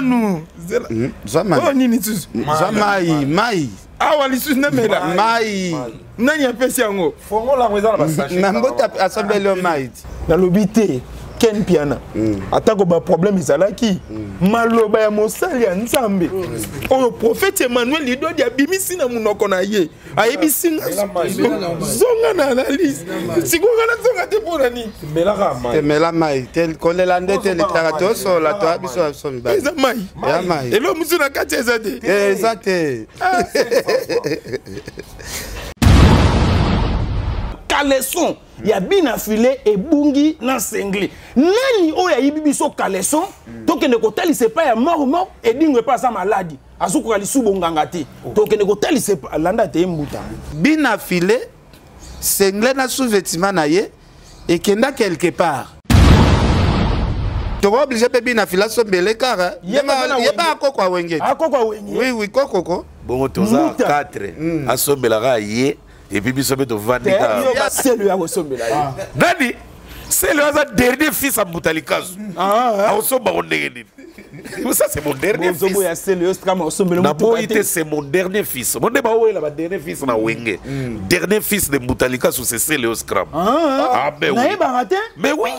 nanu zela hmm, zwa mai oyo nini lisusu zwa mai mai awa lisusu namela mai nani apesi yango fongola yango eza na basachet na mbote asombeli yo mai ti nalobi te ken piana mm. atako baproblème ezalaki mm. maloba ya mosali ya nzambe mm. oyo prophète emmanuel lidodi abimisi na monoko na ye ayebisi nga zonga na analyse sikoyo nga nazonga te mpo na nini temela mai te kolela nde te litaka tosola toya biso ya biso mibali eza mai ya mai eloko mosusu na kati eza te eza te ah. caleçon ya bina file ebungi na sengli nani oyo ayibi biso caleçon tokende kotalisa epai ya mort mort edingo epai aza maladi azokoka lisusu bonganga te oh. tokende kotalisa landa te ye mbuta bina file sengle na sous-vêtement na ye ekenda quelque part toko oblige mpe bina file asombele kaka ye mpe akoko awenge akoko awenge oui oui kokoko bongo toza 4 hmm. asombelaka ye epuis biso mpe tovandi kaka selo ya kosombela ye ah. nani selo aza dernier fils ya mbuta likazu ah, ah. akosombako ndenge nini ça c'est mon dernier fils ya selo yo strama osombela naboyi te c'est mon dernier fils mo nde bawela ba dernier fils na wenge hmm. dernier fils de mbuta likasu c'est selo scram ah, mais oui nayebaka te mais oui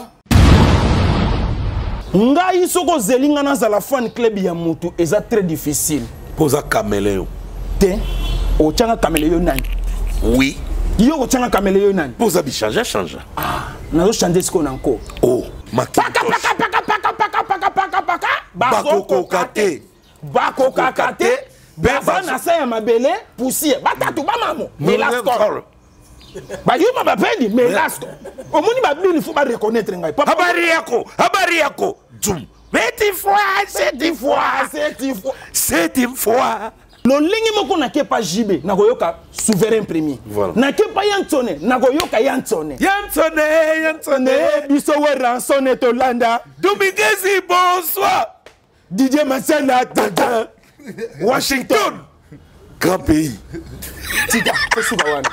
ngai soki ozeli ngai nazala fan club ya motu eza très difficile mpo oza cameleon te otyanga cameleon nani oui yo otyanga cameleon nani mpo oza bichange change ah, nazochange sikoyo na nko oh, pakapakapakapakapakapakapaka bakokoka te bakokaka te baza na se ya mabele poussière batatu bamamo melascor bayuma bapendi melasco omoni babili fo bareconnaitre ngai habari yako habari yako dum Petit fois, c'est une fois, c'est une fois, c'est une fois. lolenge moko nake pa jb nakoyoka souverain premier voilà. nake pa yansone nakoyoka yansone yansone yansone biso weransone tolanda domingezi bonsoir Didier Masela, tata. Washington, grand pays. Tika, tosuka wana.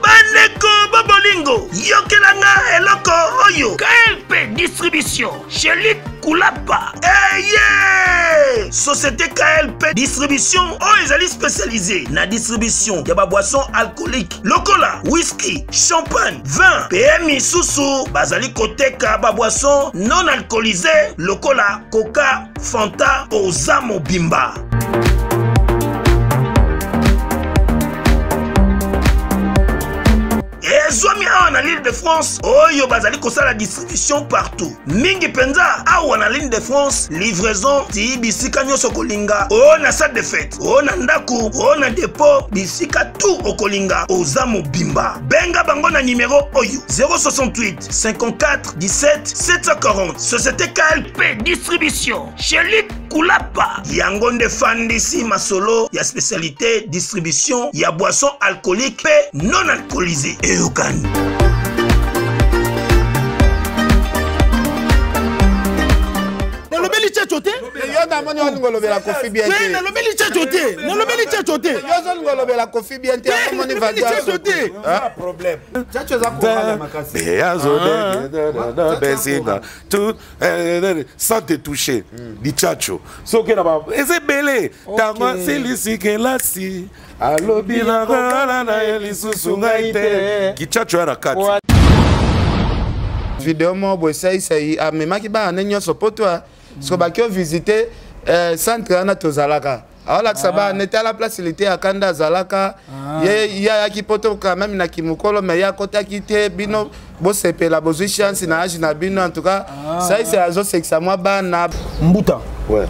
bandeko babolingo yokela nga eloko oyo klp distribution chez luc kulapa eye société klp distribution oyo ezali spécialisé na distribution ya baboisson alcoolique lokola whisky champagne vin mpe misusu bazali koteka baboisson non alcoolisé lokola coca fanta oza mobimba ezwami awa na l'ile de france oyo bazali kosala distribution partout mingi mpenza awa na ligne de france livraison ti bisika nyonso okolinga o na salle de fete o na ndako o na depot bisika tout okolinga oza mobimba benga bango na nimero oyo 068 54 17 740 société klp distribution chez Luc kulapa yango nde fandisi masolo ya spécialité distribution ya boisson alcoolique mpe non alcoolisé eyokani nalobeli checho te yo namoni olinga olobela kofi bien te nalobeli checho te nalobeli checho te yo ozolinga olobela kofi bien te namoni checho te problème checho eza koala makasi tout eh, eh, sans te toucher mm. dichacho soki na ba eza ebele ntango asilisi kelasi alobi nakolala na ye lisusu ngai te kichacho ya na kati video moko boye saisai amemaki bana ne nyonso poto siko baki ovisite eh, centre wana tozalaka aolakisa ah. bana tala place lite ya kanda azalaka ah. ye ye ayaki poto quand même na kimokolo mais ye akotaki te bino bosepela bozwi chance na age na bino en tout cas ah. saisi azosekisa mwa bana mbuta ouais.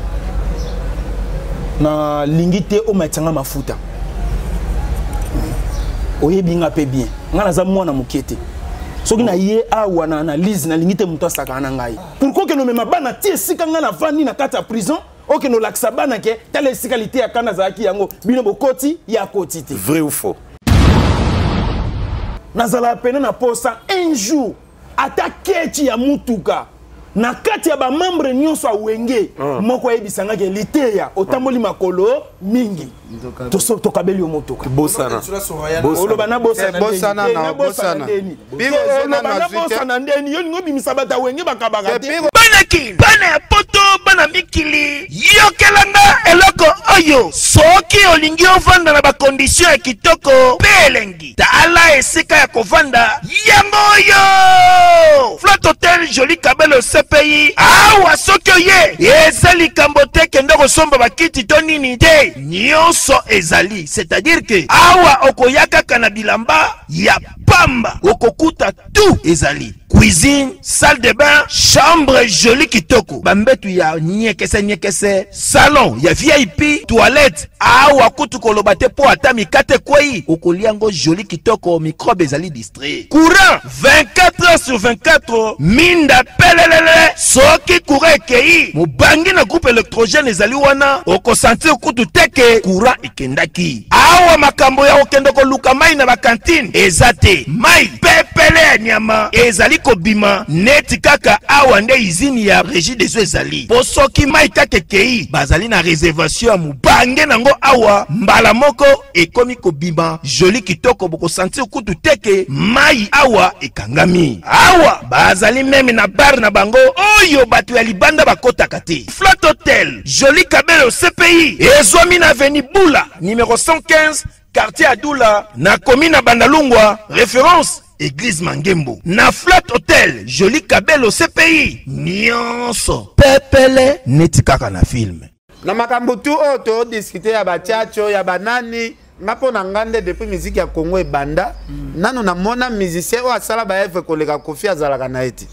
nalingi te omatisa nga mafuta oyebi nga mpe bien nga naza mwana moke te soki na ye awa na analyse nalingi te moto asakana na ngai pourkoi okende omema bana ti esika ngai navandi na kati ya prison okende olakisa bana ke tala esika liteya kanda azalaki yango bino bokoti ye akoti te vrai ou faux nazalaka pene na posa un jour ata keti ya mutuka Na kati ya bamembre nyonso ya Wenge, moko ayebisanga ke liteya otamboli makolo mingi, tokabeli yo motoka. Bosana. Oloba na bosana. Eh, bosana ndeni. na- Eh, na bosana bosana. ndeni. Biro Eh, ozona oloba na na zwi te. bosana ndeni, yo ningo obimisa bato ya Wenge bakabaka Eh, te. Biro- Bana Kin, bana ya Poto, bana mikili, yokelanga eloko oyo. Soki olingi ovanda na bacondition ya kitoko mpe elengi, tala esika ya kovanda yango oyo: Flat Hotel Joli Kabelo CPI. Awa soki oye, eza likambo te kende kosomba bakiti to nini te, nyonso ezali. C'est-à-dire ke awa okoya kaka na bilamba ya pamba, okokuta tout ezali: cuisine, salle de bain, chambre joli kitoko, bambetu ya nyekese nyekese, salon ya VIP, toilette. Awa kutu koloba te, mpo ata mikate ekwei, okolia yango joli kitoko, microbe ezali distrait. Courant 24 heures sur 24, minda pelelele. Soki courant ekei, mobangi na groupe électrogène ezali wana, okosentir kutu te ke courant ekendaki. Awa makambo ya kokende koluka mai na bakantine eza te, mai pepele ya nyama ezali kobima neti kaka awa nde izini ya Régie des eaux ezali. Mpo soki mai kaka ekei, bazali na réservation ya mobange nango awa, mbala moko ekomi kobima joli kitoko, bokosentir kutu te ke mai awa ekangami. Awa bazali même na bar na bango oyo bato ya libanda bakotaka te. Flat Hotel Joli Kabelo CPI ezwami na avenue Bula numéro 115, quartier Adula, na commune na Bandalungwa, référence église Mangembo. Na Flat Hotel Joli Kabelo CPI, nyonso pepele neti kaka na film. Na makambo tu oyo todiscuter, ya batiacho, ya banani, nga mpo na nga nde depuis musique ya Congo ebanda, nano namona musicien oyo asala baœuvre koleka Kofi azalaka na ye te.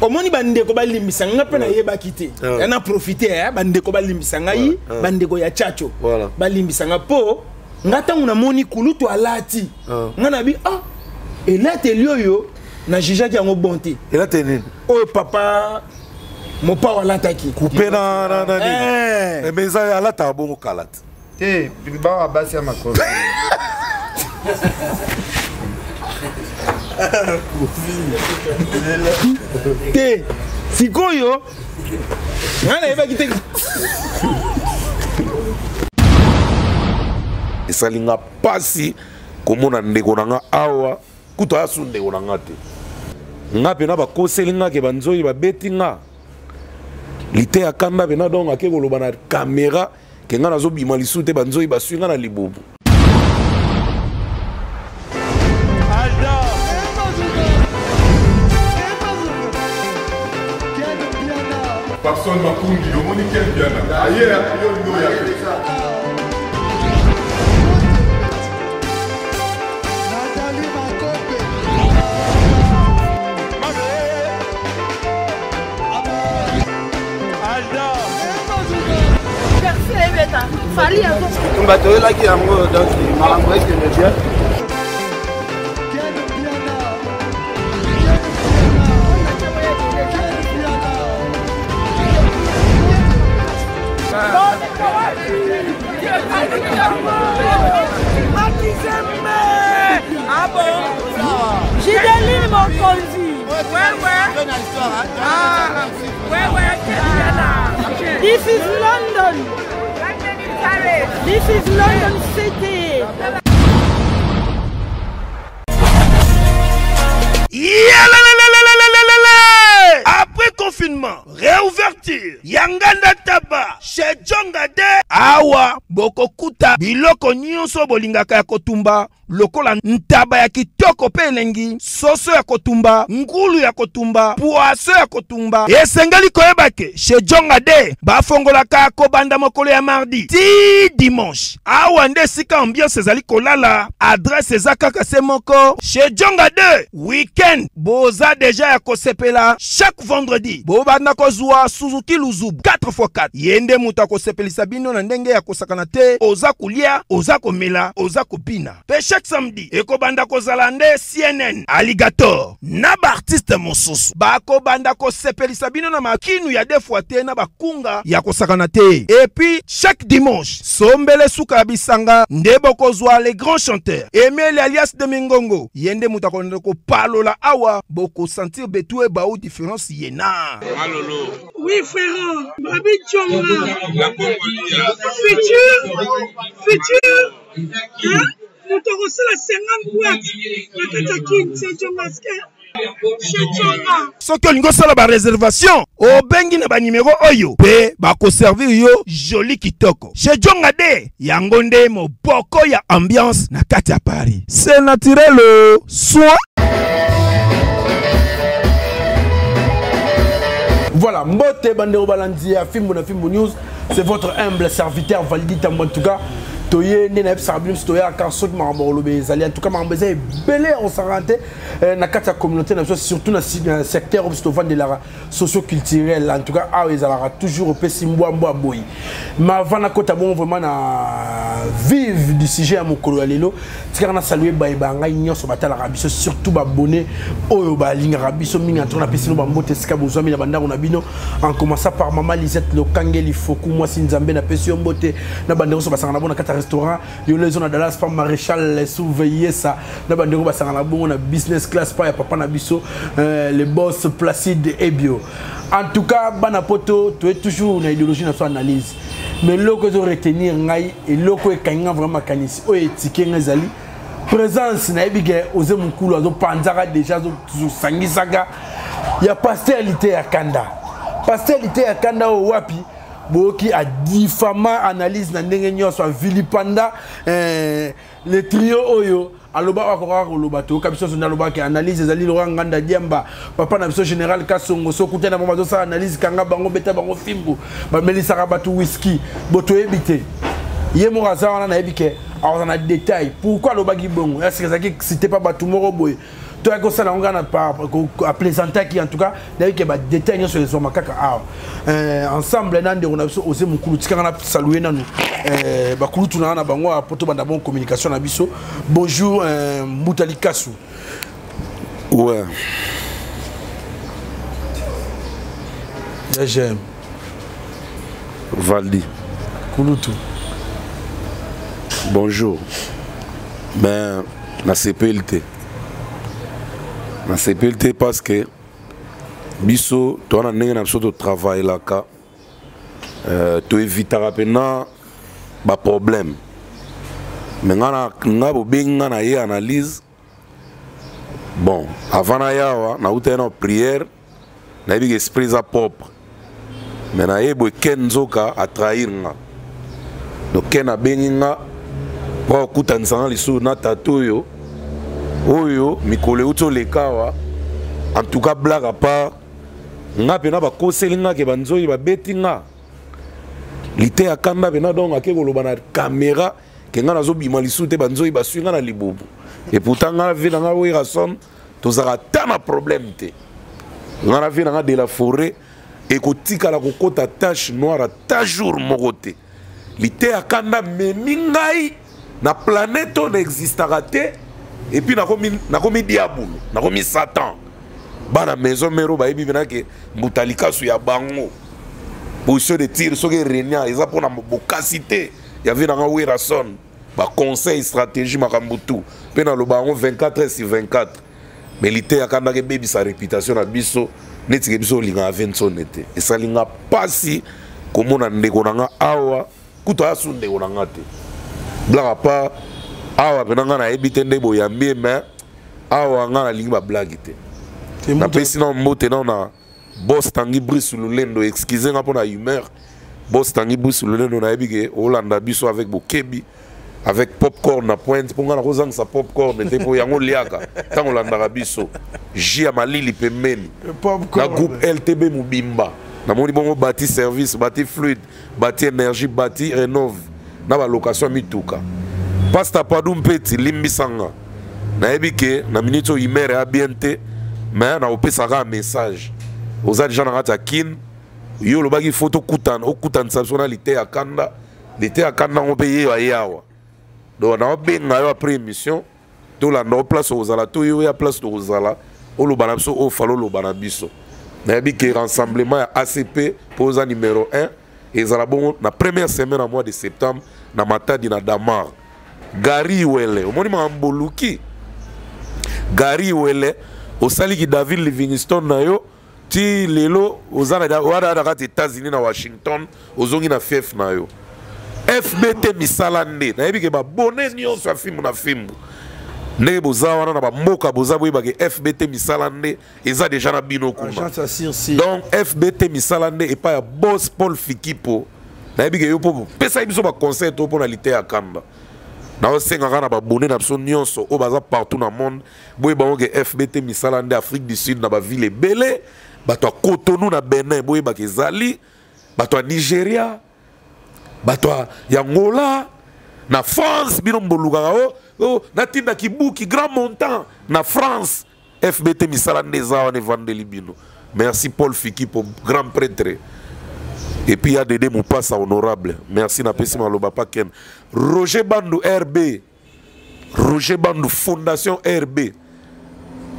Omoni, bandeko balimbisa nga mpe nayebaki te ya na profite ya bandeko balimbisa ngai, bandeko ya Chacho balimbisa nga, mpo nga ntango namoni kulutu alati, nga nabi ah, elateli oyo najugeaki yango bon te. Elate nini? Oyo papa Mopao alataki. Coupe na nini? Eh. Eh, mais eza alataka bongo kala te. Te, bawa basi ya makolo. Te, sikoyo ngai nayebaki te. Esali nga mpasi komona ndeko na nga awa, kutu aya su ndeko na nga te. Nga mpena bakoseli nga ke banzoi babeti nga lite ya kanda mpena, donc ake koloba na caméra ke nga nazobima lisusu te, banzoi baswi nga na libumu. Papson Makungi, omoni Ken Piana. Aye, yo ndo ya. Nathalie Makope. Tumba toyelaki yango, donc makambo ekende bien. Ken Piana. Ken Piana. Ken Piana. Gideline Mokonzi. Ouais. Ouais, This is London. This is London City. Yalalalalalalalala! Après confinement, réouverture ya Nganda Taba chez Jonga de. Awa bokokuta biloko nyonso bolingaka ya kotumba, lokola ntaba ya kitoko mpe elengi, soso ya kotumba, ngulu ya kotumba, poisson ya kotumba. Esengeli koyeba ke chez Jonga de bafongolaka kobanda mokolo ya mardi ti dimanche. Awa nde esika ambiance ezali kolala. Adresse eza kaka se moko, chez Jonga 2. Weekend boza deja ya kosepela. Chaque vendredi bobanda kozwa Suzuki Luzubu 4x4, ye nde moto akosepelisa bino na ndenge. ndenge ya kosakana te. Oza kolia, oza komela, oza kobina. Mpe chaque samedi ekobanda kozala nde CNN, Alligator na baartiste mosusu bakobanda kosepelisa bino na makinu ya defwa te na bakunga ya kosakana te. Et puis chaque dimanche sombele suka ya bisanga nde bokozwa les grands chanteurs Emile alias de Mingongo, ye nde moto akolanda kopalola awa, bokosentir betu ebau différence ye na Malolo. Oui frère, Babi Djonga. Futur, futur, hein? Moto akosala 50 boîte na kati ya kin, c'est Djongaske. Chez Djonga. Soki olingi osala ba réservation, obengi na ba numéro oyo mpe bakoservir yo joli kitoko. Chez Djonga de yango nde moboko ya ambiance na kati ya Paris. C'est naturel soin. Voilà, Mbote Bandero Balandi ya Fimbu na Fimbu News, c'est votre humble serviteur Valdi Tambo en tout cas. Toye nde na yebisaka bino biso toyaka soki makambo koloba ezali en tout cas makambo eza ebele ya kosakana te na kati ya communauté na biso, surtout na secteur oyo biso tovandelaka socio-culturel. En tout cas awa ezalaka toujours opesi mbwa mbwa boyi. Mais avant nakota bongo vraiment na vive du sujet ya mokolo ya lelo, tikaka na saluer baye ba ngai nyonso batalaka biso, surtout babonné oyo balingaka biso mingi. En tout cas napesi bino bambote esika bozwami na bandako na bino, en commençant par mama Lisette Lokangeli Foku, mwasi Nzambe, napesi yo mbote na bandeko nyonso basangana bongo na kati ya restaurant Yolo ezo na Dallas, pa Maréchal Souveyesa, na bandeko basangana bongo na business class pa ya papa na biso le boss Placide Ebio. En tout cas bana poto, tu es toujours na idéologie na so analyse, mais eloko ezo retenir ngai, eloko ekangi nga vraiment makanisi oyo etike ngai ezali présence nayebi ke oze mokulu azopanzaka déjà, azosangisaka ya pasteur Lite ya Kanda. Pasteur Lite ya Kanda oyo wapi boyoki adifama analyse na ndenge nyonso, avilipanda le trio oyo aloba oyo akokaka koloba. Toyoka biso nyonso nde alobaki analyse ezali lokola nganda diamba. Papa na biso général Kasongo, soki okutani na bango bazosala analyse, kanga bango, beta bango fimbu, bamelisaka bato whisky. Bo toyebi te, ye moko aza wana, nayebi ke akozala na détail pourquoi alobaki bongo. Est-ce ezalaki excité pa bato moko boye toyaki kosala yango kaka aplaisantaki? En tout cas nayebi ke badétail nyonso ezwama kaka awa ensemble na ndeko na biso Ose Mokulu. Tikanga na salue nanu bakulutu na na bango po tobanda bon communication na biso. Bonjour Mbuta Likasu. Ouais. DGM. Valdi. Kulutu. Bonjour. Ben, nasepeli te. Nasepeli te parce que biso toza na ndenge na biso totravaillelaka, toevitaka mpena baproblème. Mais nga nga bobengi nga na ye analyse. Bon, avant na yawa nauta na prière, nayebi ke esprit eza propre, mais naye boye Ken nzoka atrahir nga. Donc Ken abengi nga mpo akutanisa nga lisusu na tata oyo oyo mikolo euti oleka awa. En tout cas, blague à part, nga mpena bakoseli nga ke banzoi babeti nga lite ya kanda mpena. Donc ake koloba na caméra ke nga nazobima lisusu te, banzoi baswi nga na libubu. Et pourtant nga na vie na nga Werrason tozalaka ta na problème te. Nga na vie na nga de la forêt ekotikala kokota tache noire ata jour moko te. Lite ya kanda memi ngai na planète oyo na existaka te. Et puis nakomi diabolo, nakomi Satan. Bana maison mero bayebi mpena ke mbuta likasu ya bango position de tir soki erenia eza mpona bokasi te ya vie nanga Werrason, baconseil stratégie makambo tu mpe naloba yango 24 heures sur 24. Mais lite ya kandaka ebebisa réputation na biso neti ke biso olingaka Vinsone te. Esali nga mpasi komona ndeko na nga awa, kutu aya su ndeko na nga te. Blague à part, awa mpena nga nayebi te nde boyambi ye, mais awa nga nalingi bablague te. Napesi nao mbote nao na boss Tangi Brice Lulendo. Excuse nga mpona humeur, boss Tangi Brice Lulendo, nayebi ke olanda biso avec bokebi, avec popcorn na pointe, mpo nga nakozangisa popcorn te, mpo yango oliaka ntango olandaka biso, jus ya malili pembeni na groupe LTB mobimba. Namoni bongo bati service, bati fluide, bati énergie, bati renove na balocation ya mituka. Pasta Padu Mpeti, limbisanga, nayebi ke na minute oyo humeur ya bien te, mais nakopesaka message. Oza deja na kati ya Kine, yo olobaki fo tokutana, okutanisa biso na lite ya kanda. Liteya kanda yango mpe ye aye awa. Donc naobenga yo après émission, tolanda yo place okozala to yo ya place tokozala, oloba na biso oyo fala oloba na biso. Nayebi ke rassemblement ya ACP mpo oza numéro 1 ezala bongo na première semaine ya mois de septembre na Matadi na Damar. Gary Wele, omoni makambo boluki. Gary Wele, osaliki David Livingstone na yo ti lelo oza na wana na kati États-Unis na Washington, ozongi na fief na yo. FBT misala nde nayebi ke babone nyonso ya fimbu na fimbu ndenge boza wana na bamboka boza boyeba ke FBT misala nde eza deja na bino kuna. Donc FBT misala nde epai ya boss Paul Fikipo, nayebi ke yo mpo pesaki biso baconseil to mpo na liteya kanda. Naosengaka na babone na biso nyonso oyo baza partout na monde, boyeba ngo ke FBT misala nde Afrique du Sud na baville ebele, bato ya Cotonou na Benin boyebaka ezali, bato ya Nigeria, bato ya Angola, na France bino mbolukaka o, o natinda kibuki grand montant na France. FBT misala nde eza wana evandeli bino. Merci Paul Fikipo, grand prêtre. Et puis ya Dede Mupasa honorable. Merci na pesi maloba pa Ken. Roger Bandu RB. Roger Bandu Fondation RB.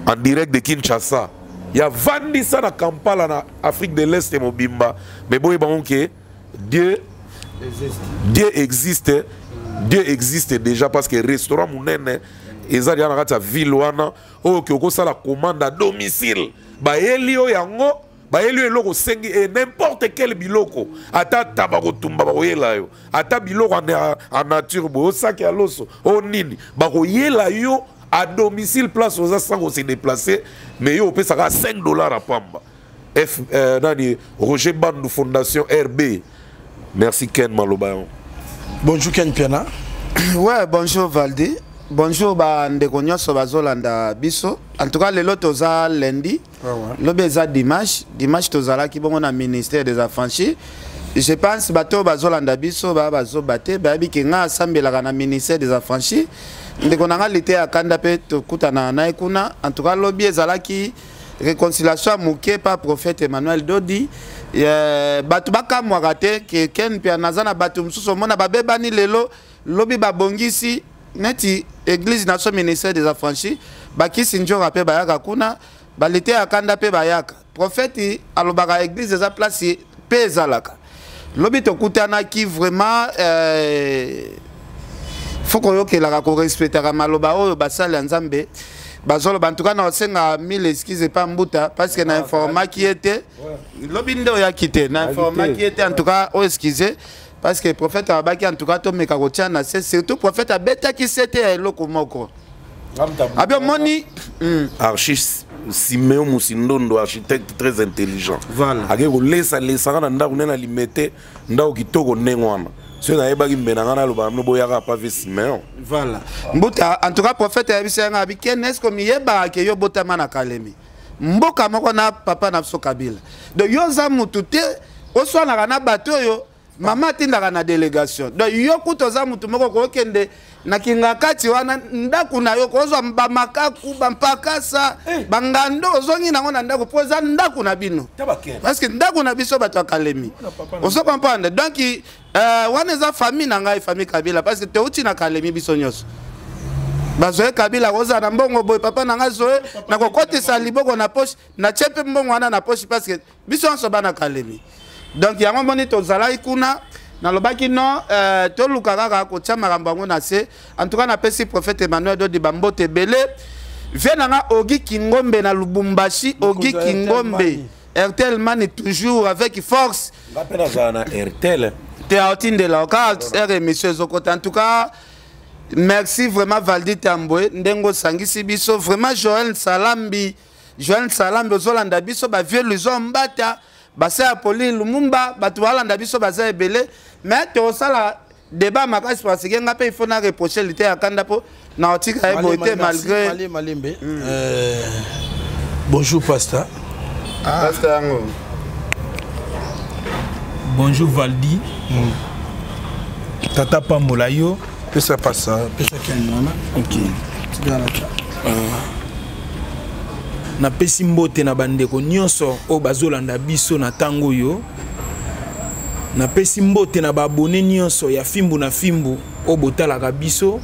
En direct de Kinshasa. Ya vandisa na Kampala na Afrique de l'Est et mobimba. Mais boye bango ke Dieu existe. Dieu existe. Dieu existe déjà parce que restaurant munene eza deja na kati ya ville wana oyo okoki kosala commande à domicile. Bayeli yo yango, bayeli yo eloko osengi e n'importe quel biloko, ata taba kotumba bakoyela yo, ata biloko en nature boye, osaki ya loso o nini bakoyela yo à domicile place oza sans ko se déplacer, mais yo opesaka 5 $ à pamba. F, nani Roger Bandu Fondation RB. Merci Ken Maloba. Bonjour Ken Piana. Ouais, bonjour Valdi. Bonjour ba ndeko nyonso bazolanda biso. En tout cas lelo toza lundi. Ah ouais. Lobi eza dimanche. Dimanche tozalaki bongo na ministère des affranchis. Je pense bato bazolanda biso ba bazoba te, bayebi ke nga asambelaka na ministère des affranchis. Ndeko na nga liteya kanda mpe tokutana na ye kuna. En tout cas lobi ezalaki réconciliation ya moke pa prophète Emmanuel Dodi. Bato bakamwaka te ke Ken mpe naza na bato mosusu omona babebani lelo lobi babongisi neti église na so ministère des affranchis, bakisi njoka mpe bayaka kuna, balite ya kanda mpe bayaka. Prophète alobaka église eza place mpe ezalaka. Lobi tokutanaki vraiment, faut koyokelaka korespectaka maloba oyo basali ya Nzambe bazoloba. En tout cas na osenga mille excuse epa mbuta parce que na informaki ye te lobi nde oyaki te, na informaki ye te. En tout cas oyo excuse parce que prophète abaki, en tout cas tomeka kotia na se, surtout prophète abetaki se te ya eloko moko abi omoni. Archi Siméon Musindondo, architecte très intelligent. Voilà. Ake kolesa lesaka na ndako nde na limete ndako kitoko ndenge wana. Soki nayebaki mbe na ngai naloba bino boyaka pave Siméon. Voilà. Mbuta, en tout cas prophète ayebisi yanga abi Ken, est-ce que miyebaka ke yo botama na Kalemi? Mboka moko na papa na biso Kabila. Donc yo oza mutu te oswanaka na bato oyo mama atindaka na délégation. Donc yo kuta oza mutu moko kokende na kinga kati wana ndako na yo kozwa bamakaku bampakasa bangando ozongi nango na ndako mpo eza ndako na bino, parce que ndako na biso bato ya Kalemi, ozo comprendre. Donc wana eza famille na ngai, famille Kabila, parce que touti na Kalemi biso nyonso. Bazoye Kabila kozala na mbongo boye, papa na ngai zoye nakokotisa liboko na poche, natie mpe mbongo wana na poche parce que biso nyonso bana Kalemi. Donc yango moni tozalaki kuna, nalobaki non, toluka kaka kotia makambo yango na se. En tout cas napesi prophète Emmanuel Dodi bambote ebele, vie na nga Ogi Kingombe na Lubumbashi, Ogi Kingombe, Airtel Money toujours avec force. Nga mpe nazala na Airtel. Te aotindela oka aire émission ezokota. En tout cas merci vraiment Valdi Tambwe ndenge osangisi biso vraiment. Joël Salambi, Joël Salambi ozolanda biso, bavieux Luzo Mbata, basa ya Pauline Lumumba, bato balanda biso baza ebele. Mais tosala débat makasi parce que nga mpe il faut na reprocher lite ya kanda mpo na otika ye boye te malgré. Malé, Malembe. Bonjour pasteur. Pasteur yango. Bonjour Valdi. Tata pambola yo. Pesa pasteur, pesa Ken wana. OK. Napesi mbote na bandeko nyonso oyo bazolanda biso na ntango oyo. Napesi mbote na baabone nyonso ya Fimbu na Fimbu oyo botalaka biso.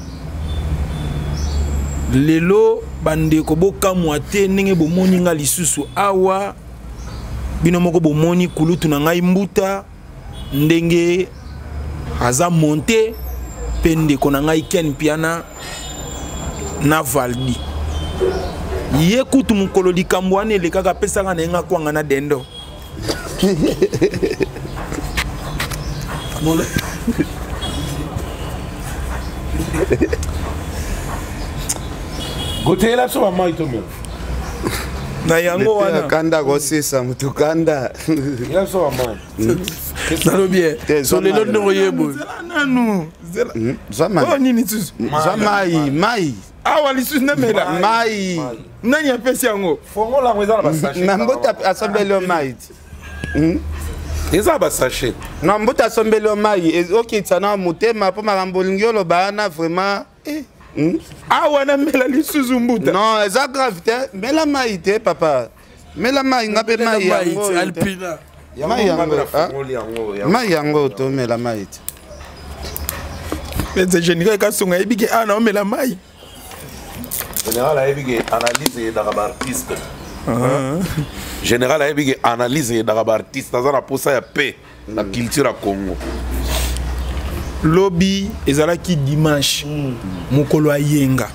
Lelo bandeko bokamwa te ndenge bomoni nga lisusu awa. Bino moko bomoni kulutu na ngai Mbuta ndenge aza monte, pe ndeko na ngai Ken Mpiana na Valdi. Ye kutu mokolo likambo wana elekaka apesaka na ye nga kwanga na dendo. Goteyela biso bamai tomela. Na yango wana kanda kosisa mutu kanda. Yela biso bamai. Nalobi so lelo ndenge oyeboye. Nanu zwa nini susu? Zwa mai, mai. Awa lisusu namela mai. Nani apesi yango? Fongola yango, eza na basachet. Na mbuta asombeli yo mai. Eza basachet. Na mbuta asombeli yo mai, okitisa na motema mpo makambo olingi oloba wana vraiment. Awa namela lisusu Mbuta? Non, eza grave te, mela mai te papa, mela mai, nga mpe mai yango. Alpina. Mai yango, mai yango tomela mai te. Mpenza général Kasonga ayebi ke awa naomela mai. Général ayebi ke analyse eyedaka baartiste. Général ayebi ke analyse eyedaka baartiste, aza na posa ya paix na culture ya Congo. Lobi ezalaki dimanche, mokolo ayenga,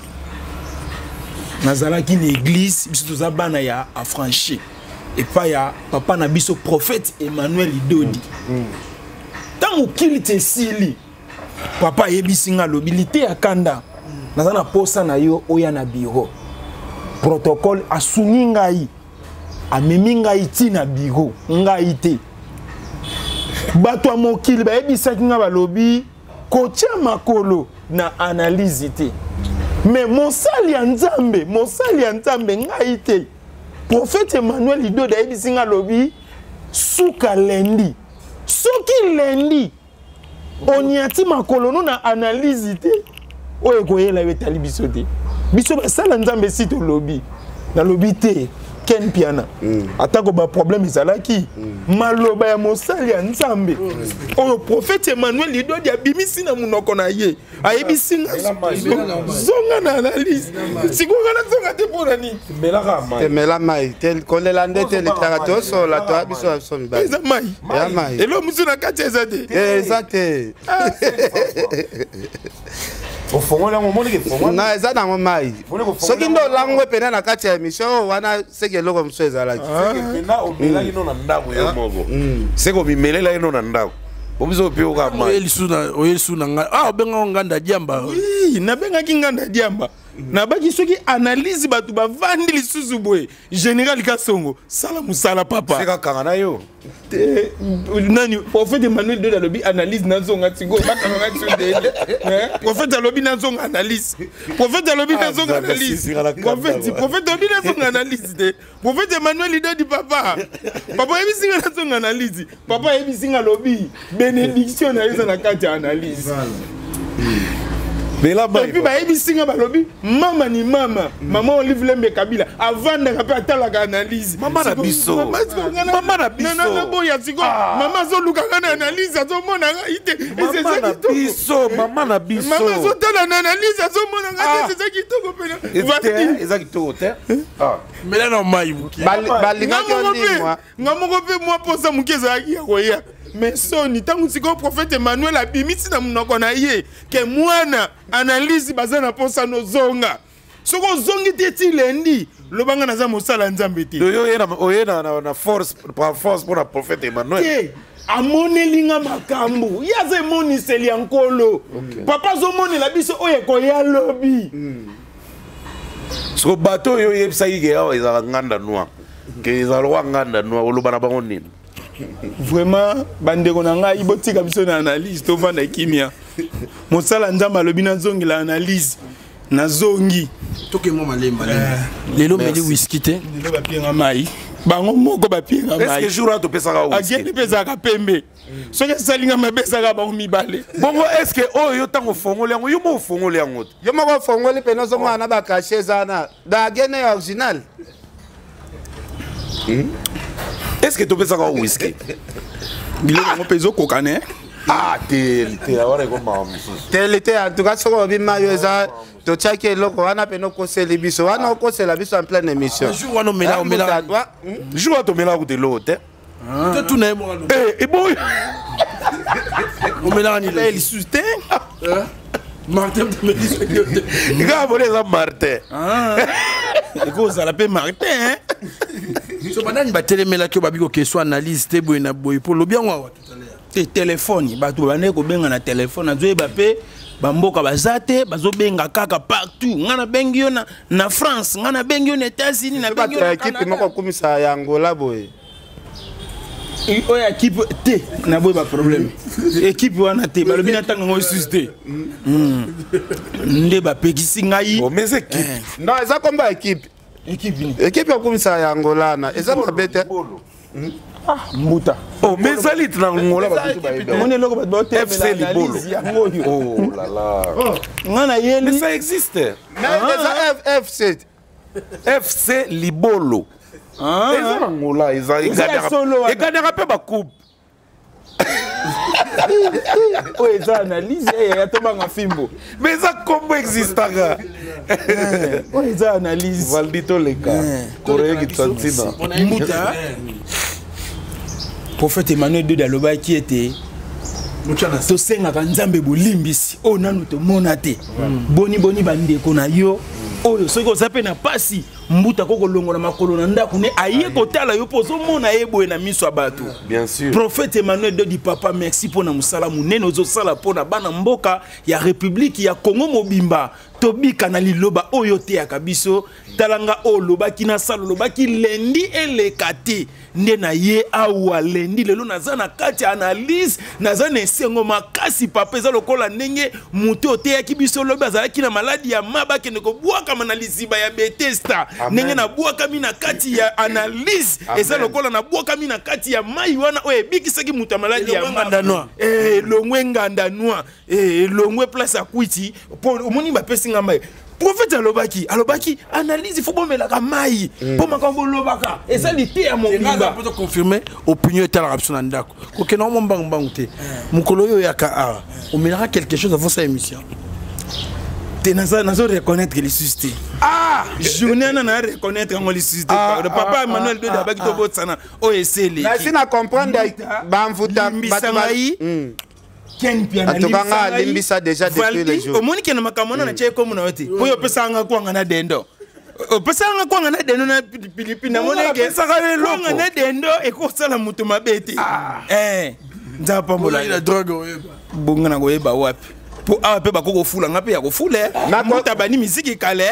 nazalaki na église. Biso toza bana ya affranchi epai ya papa na biso prophète Emmanuel Idodi. Ntango kilite esili, papa ayebisi nga, alobi: "Lite ya kanda, naza na posa na yo, oya na bureau." Protocole asungi ngai, amemi ngai ti na bureau. Ngai te, bato ya mokili bayebisaki nga, balobi kotia makolo na analyse te. Mais mosali ya Nzambe, mosali ya Nzambe, ngai te, prophète Emmanuel Idodo ayebisi nga, alobi: "Suka lundi, soki lundi oniati makolo no na analyse te, oyo ekoyela yo etali biso te." Biso basala Nzambe esi tolobi. Nalobi te, Ken Mpiana, atako baproblème ezalaki, maloba ya mosali ya Nzambe oyo prophète Emmanuel Idodi abimisi na monoko na ye, ayebisi nga: "Zonga na analyse." Sikoyo nga nazonga te mpo na nini? Mela mai te, kolela nde te, litaka tosola toya biso ya biso mibali. Eza mai. Ya mai. Eloko mosusu na kati eza te? Eza te. Ofongoli yango, omoniki efongwami. Na eza nango mai. Soki nde olangwe pene na kati ya émission oyo wana, seke eloko mosusu ezalaki. Seke omelaki no na ndako yo moko, seke omimelela ye no na ndako, bobiso opioka mai. Oye lisusu na ngai, ah, obengaka nganda diamba. Oui, nabengaki nganda diamba. Nabaki soki analyse bato bavandi lisusu boye, général Kasongo, sala mosala papa. Seka kanga na yo. Te, nani, prophète Emmanuel Dode alobi analyse, nazonga sikoyo, bakanganga biso ndenge. Prophète alobi nazonga analyse, prophète alobi nazonga analyse, prophète alobi nazonga analyse te. Prophète Emmanuel Idodi, papa, papa oyebisi nga nazonga analyse. Papa ayebisi nga, alobi bénédiction na ye eza na kati ya analyse. Et puis bayebisi nga, balobi mama ni mama, mama Olive Lembe Kabila avandaka mpe atalaka analyse. Mama na biso, mama na biso. Naboya sikoyo, mama azoluka nga na analyse, azomona ngai te. Mama na biso, mama na biso. Mama azotala na analyse, azomona ngai te. Eza kitoko pena. Eza kitoko te. Mela na mai moke. Balingaki onimwa. Nga moko mpe mwa posa moke ezalaki ya koya, mais soni ntango sikoyo prophète Emmanuel abimisi na monoko na ye ke mwana analyse baza na posa nozonga, soki ozongi te ti lundi, lobanga naza mosala ya Nzambe te. Oye na force, par force mpona prophète Emmanuel? Te, amoneli nga makambo, ye aza emoniseli ya Nkolo. Papa azomonela biso oyo ekoya lobi. Soko bato oyo oyebisaki ke awa ezalaka nganda noir, ke ezala lokwa nganda noir, oloba na bango nini? Vraiment, bandeko na ngai, botika biso na analyse, tovanda kimia. Mosala Nzambe alobi nazongela analyse, nazongi. Tokemo malemba lelo, meli whisky te. Lelo bapienga mai, bango moko bapienga mai. Est-ce jour wana topesaka? Agende mpe ezalaka pembe, soki esalinga mabe ezalaka bango mibale. Bongo est ce que oyo yo ntango ofongoli yango, yo moko ofongoli yango te? Yo moko ofongoli pene, ozomona na bacachet eza na agene ya original. Est ce que topesaka whisky? Biloko yango mpe ezokokana eh? Ah, te te, wana ekomaka mosusu. Te te, en tout cas soki olobi mai oyo eza totiaki eloko wana pene, okoseli biso wana, okosela biso en pleine émission. Jour wana omela, omela? Jour wana tomelaka kuta eloko te. Totuna ye moko. Eboyo. Omelaka nini? Lisusu te. Martin. Kaka boni eza Martin. Ekozala mpe Martin. So banani batelemelaki oyo babi kokeswa analyse te boye na boye, mpo lobi yango awa tout à l'heure? Te, telefone, bato babandaki kobenga na telefone, nazoyeba mpe bamboka baza te, bazobenga kaka partout. Ngai nabengi yo na France, ngai nabengi yo na États-Unis, nabengi yo na ekipe moko okumisa ya Angola boye. Oyo ekipe te, naboyi baproblème. Ekipe wana te, balobi na ntango yango lisusu te nde bapekisi ngai. Mais équipe? Non, eza kombo ya ekipe. Ekipe nini? Ekipe okumisa ya Angola na eza mabe te. Ah, mbuta. Oh, mais ezali na Angola, bato bayebi. Omoni eloko bato FC Libolo. Yango oyo. Oh là là. Ngai nayeli. Mais ça existe. Mais eza FC. FC Libolo eza na Angola, eza egagnaka mpe bacoupe. Oyo eza analyse ya tobanga fimbo. Mais eza kombo existaka. Oyo eza analyse. Valdi, toleka koreyeki tsantina. Mbuta, prophète Emmanuel Dode alobaki ete tosengaka Nzambe bolimbisi oyo nanu tomona te. Boni boni bandeko na yo oyo, soki oza mpe na pasi, mbuta ko kolongola makolo na ndako ne aye kotala yo mpo ozomona ye boye na miso ya bato. Bien sûr. Prophète Emmanuel Dodi, papa, merci mpo na mosala monene ozosala mpo na bana mboka ya République ya Congo mobimba. Tobika na liloba oyo oteyaka biso. Talanga oyo olobaki na sala, olobaki lendi eleka te, nde na ye awa lendi lelo naza na kati ya analyse, naza na esengo makasi. Papa, eza lokola ndenge moto oteyaki biso lobi azalaki na maladi ya ma, bakende kobwakama na liziba ya Betesta. Ndenge nabwakami na kati ya analyse, eza lokola nabwakami na kati ya mai wana oyo ebikisaki moto ya maladi ya ma. Elongwe nganda noir, elongwe place ya kwiti, mpo omoni bapesi nga mai. Prophète alobaki analyse fo bomelaka mai, mpo makambo olobaka eza liteya mobimba. Confirme opinion etalaka biso na ndako, kokende ngo mbangu mbangu te. Mokolo oyo oyaka awa, omelaka quelque chose avant sa émission? Te, nazo reconnaître lisusu te. Journée wana na reconnaître yango lisusu te. Papa Emmanuel Dode abaki tobosana oyo eseleki. Nasi na comprendre bamvuta. Limbisa ngai, Ken. En tout cas nga alimbisa déjà depuis le jour. Omoni ke na makambo wana natie ekomo na yo te, po yo opesaka nga kwanga na dendo, opesaka nga kwanga na dendo na pilipili. Namoni kwanga na dendo ekosala moto mabe te. Nzambe pambola. Bonga na koyeba wapi, po awa mpe bako kofula nga mpe ya kofula moto abandi misiki kale.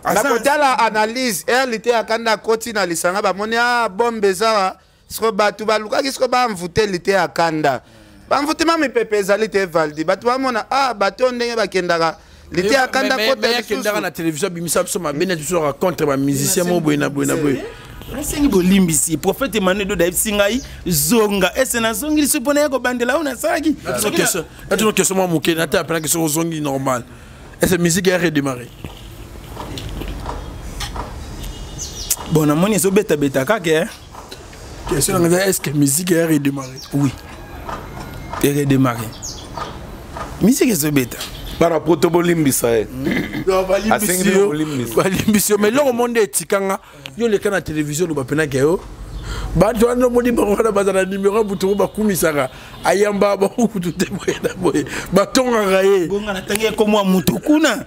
Na kotala analyse réalité ya kanda akoti na lisanga, bamoni a bombe eza siko, bato balukaki siko bamvute lite ya kanda, bamvutima mipepe ezali te. Valdi, bato bamona a bato oyo ndenge bakendaka lite ya kanda. Kota akendaka na télévision, abimisa biso mabe neti biso racontre bamusicien mo boye na boye na boye. Nasengi bolimbisi. Prophète Emmanuel Dodo ayebisi ngai zonga ese, nazongi lisu mpona ye kobandela oyo nasalaki. Natino question mwa moke, nate apenaki soki ozongi normal, ese musique ya redémarrer? Bon, namoni ezobetabeta kaka. Question nanga eza: est ce que musique ya redémarrer? Oui, eredémarrer, musique ezobeta. Bana poto, bolimbisa ye. Balimbisi yo, mais eloko mo nde etikanga yo leka na télévision, oloba mpenaka yo bato wana, omoni bango wana baza na numero ya butu, bakumisaka, ayamba bango kutu te, boye na boye, batongaka ye. Bonga natangi ekomwa mutu kuna.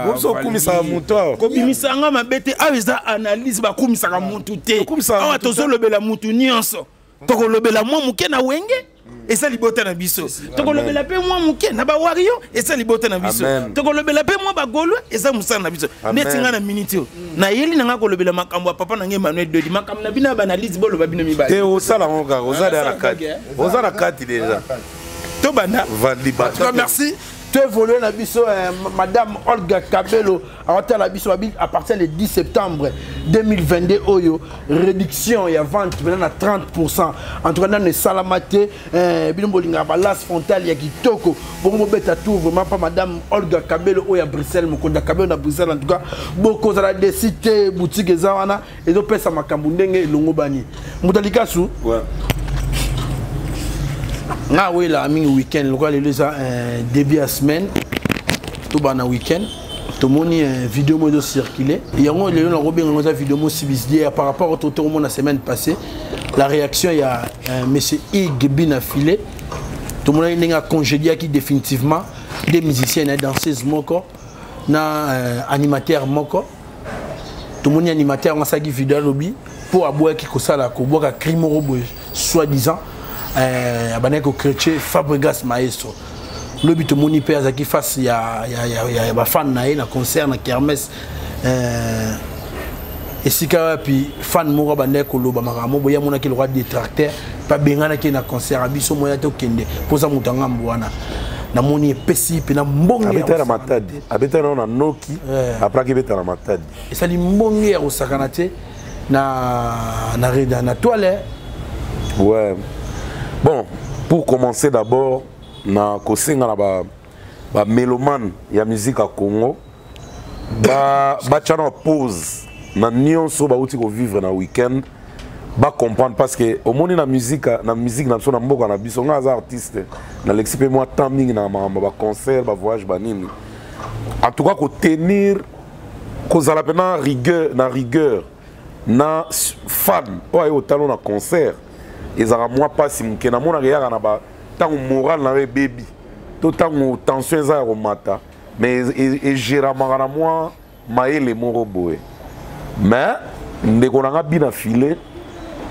Boso okumisaka moto awa. Kobimisa nga mabe te, awa eza analyse, bakumisaka mutu te awa. Tozolobela mutu nyonso, tokolobela mwa moke na Wenge, eza libota na biso, tokolobela mpe mwa moke na bawario, eza libota na biso, tokolobela mpe mwa bagolwa, eza mosala na biso. Neti ngai na miniti oyo nayeli na ngai kolobela makambo ya papa na ngai Emmanuel Dodi. Makambo na bino ya baanalyse, boloba bino mibale. Te, osala yango kaka, oza na kati, oza na kati déjà. Tobanda. Valdi. Merci. To évolué na biso. Madame Olga Kabelo aotala biso, babi à partir le 10 septembre 2022 oyo, réduction ya vente maintenant na 30. En tout cas nano esalama te. Bino bolingaka balace frontale ya kitoko bongo, bobeta tour vraiment pa madame Olga Kabelo oyo ya Bruxelles, mokonzi ya Kabelo na Bruxelles. En tout cas bokozala desi te, boutique eza wana, ezopesa makambo ndenge elongo bani. Moto alikasu. Ouais. Nga awelaka mingi week-end lokola lelo eza euh, début ya semaine tobanda week-end tomoni euh, video moko ezocircule yango lelo nakobenga yango eza video moko subsidiaire par rapport to tokomona semaine passée la réaction ya euh, monsieur ig bina filet tomonaki ndenge acongédiaki définitivement des musiciens na danseuse moko na euh, animateur moko tomoni animateur yango asalaki video alobi mpo aboyaki kosala kobwaka cri moko boye soit disant euh, abandaki kochrétien fabregas maestro lobi tomoni mpe azalaki face ya, ya, ya, ya, ya bafan na ye na concert na kermesse euh, esika wapi fan moko abandaki koloba makambo boye amonaki lokwa détracteur mpe abenganaki ye na concert ya biso moya tokende mpo oza moto ya ngambo wana namoni epesi mpena mbonge abeta na matadi abeta nao na noki eh. apraki ebeta na matadi esali mbonge ya kosakana te na, na, na, na toile ouais bon pour commencer d'abord na kosenga na ba ba mélomane ya musique ya congo batya na pause na nyonso bauti kovivre na week-end bacomprendre parce que omoni na musique na musique na biso na mboka na biso ngai aza artiste nalekisi mpe mwa temps mingi na makambo baconcert bavoyage banini en tout cas kotenir kozala mpena rigueur na rigueur na fan oyo aye kotala na concert ezalaka mwa mpasi moke namonaka eyaka na ba ntango moral na yo ebebi to ntango tension eza ya komata mais egeramaka na mwa mayele moko boye mais ndeko na nga bina filet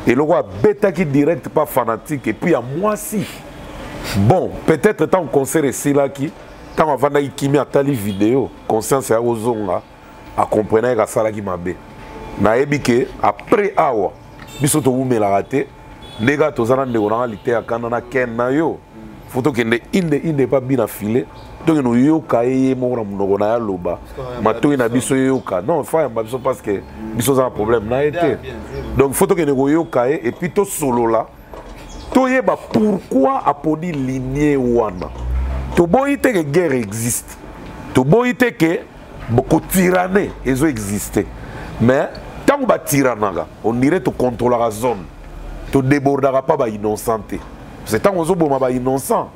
eloko abetaki direct pa fanatique epuis ya mwasi bon peut-être ntango concert esilaki ntango avandaki kimia atali video conscience ya kozonga akomprenaki asalaki mabe nayebi ke après awa biso towumelaka te nde kaka toza na ndeko nanga liteya kanda na ken na yo fo tokende inde inde epa bina file tokende oyoka ye ye moko na monoko na ye aloba matoi na biso eyoka non fo ayamba biso parce que biso oza na problème na ye te donc fo tokende koyoka ye epuis tosolola toyeba pourquoi aponi ligne wana toboyi te ke guerre existe toboyi te ke kotirane ezo existe mais ntango batiranaka on dirait tocontrolaka zone todebordaka mpa bainnocent te parce ntango ozoboma bainnocent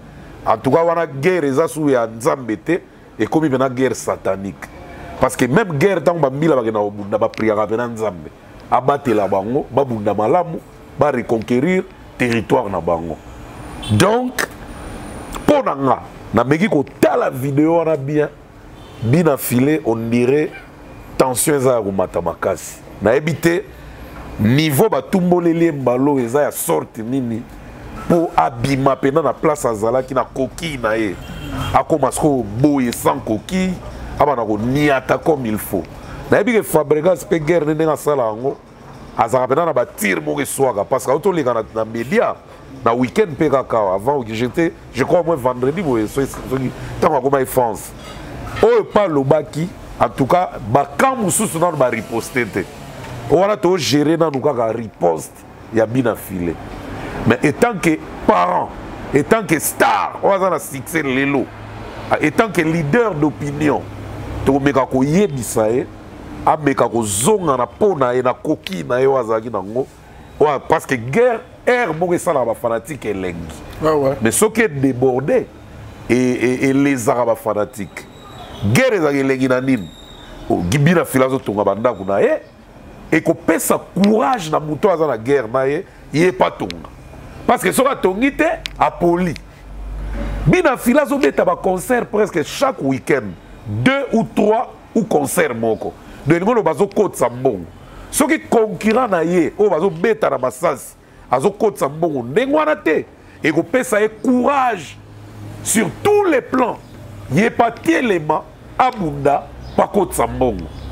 en tout cas wana guerre eza su ya nzambe te ekomi mpena guerre satanique parce que même guerre ntango bambila bakenda kobunda bapriaka mpena nzambe abatela bango babunda malamu ba reconquérir territoire na bango donc mpo na nga nameki kotala video wana bien bina filet on dirait tension eza ya komata makasi nayebi te niveau batumboleli ye mbalo eza ya sorte nini mpo abima mpena na place azalaki na coquille na ye akoma sikoyo boye sans coquille abanda koniata comme il faut nayebi ke fabregas mpe guerre nde ndenge asala yango azalaka mpena na batire moko eswaka parce que auti oleka na, na média na week-end mpe kaka avant j'étais je crois au moins vendredi boye soki ntango akomaki france oyo mpe alobaki en tout cas bakamp mosusu nano bariposte te wana togere nanu kaka riposte ya bina filet mais etant que parent etant que star oyo aza na succès lelo etant que leader d'opinion tokomeka koyebisa ye ameka kozonga na mpo na ye na koki na ye oyo azalaki nango oyo parce que guerre aire moko esalaka bafanatike elengi ah ouais. mais soki edeborde elezaka bafanatike guerre ezalaka elengi na nini bina fila azotonga bandako na ye ekopesa courage na moto aza na guerre na ye ye mpe atonga parce que soki atongi te apoli bina fila azobeta baconcert presque chaque week-end deux ou trois ou concert moko donc elingi oloba azokotisa mbongo soki concurrent na ye oyo bazobeta na masasi azokotisa mbongo ndenge wana te ekopesa ye courage sur tous les plans ye mpe atelema abunda mpo akotisa mbongo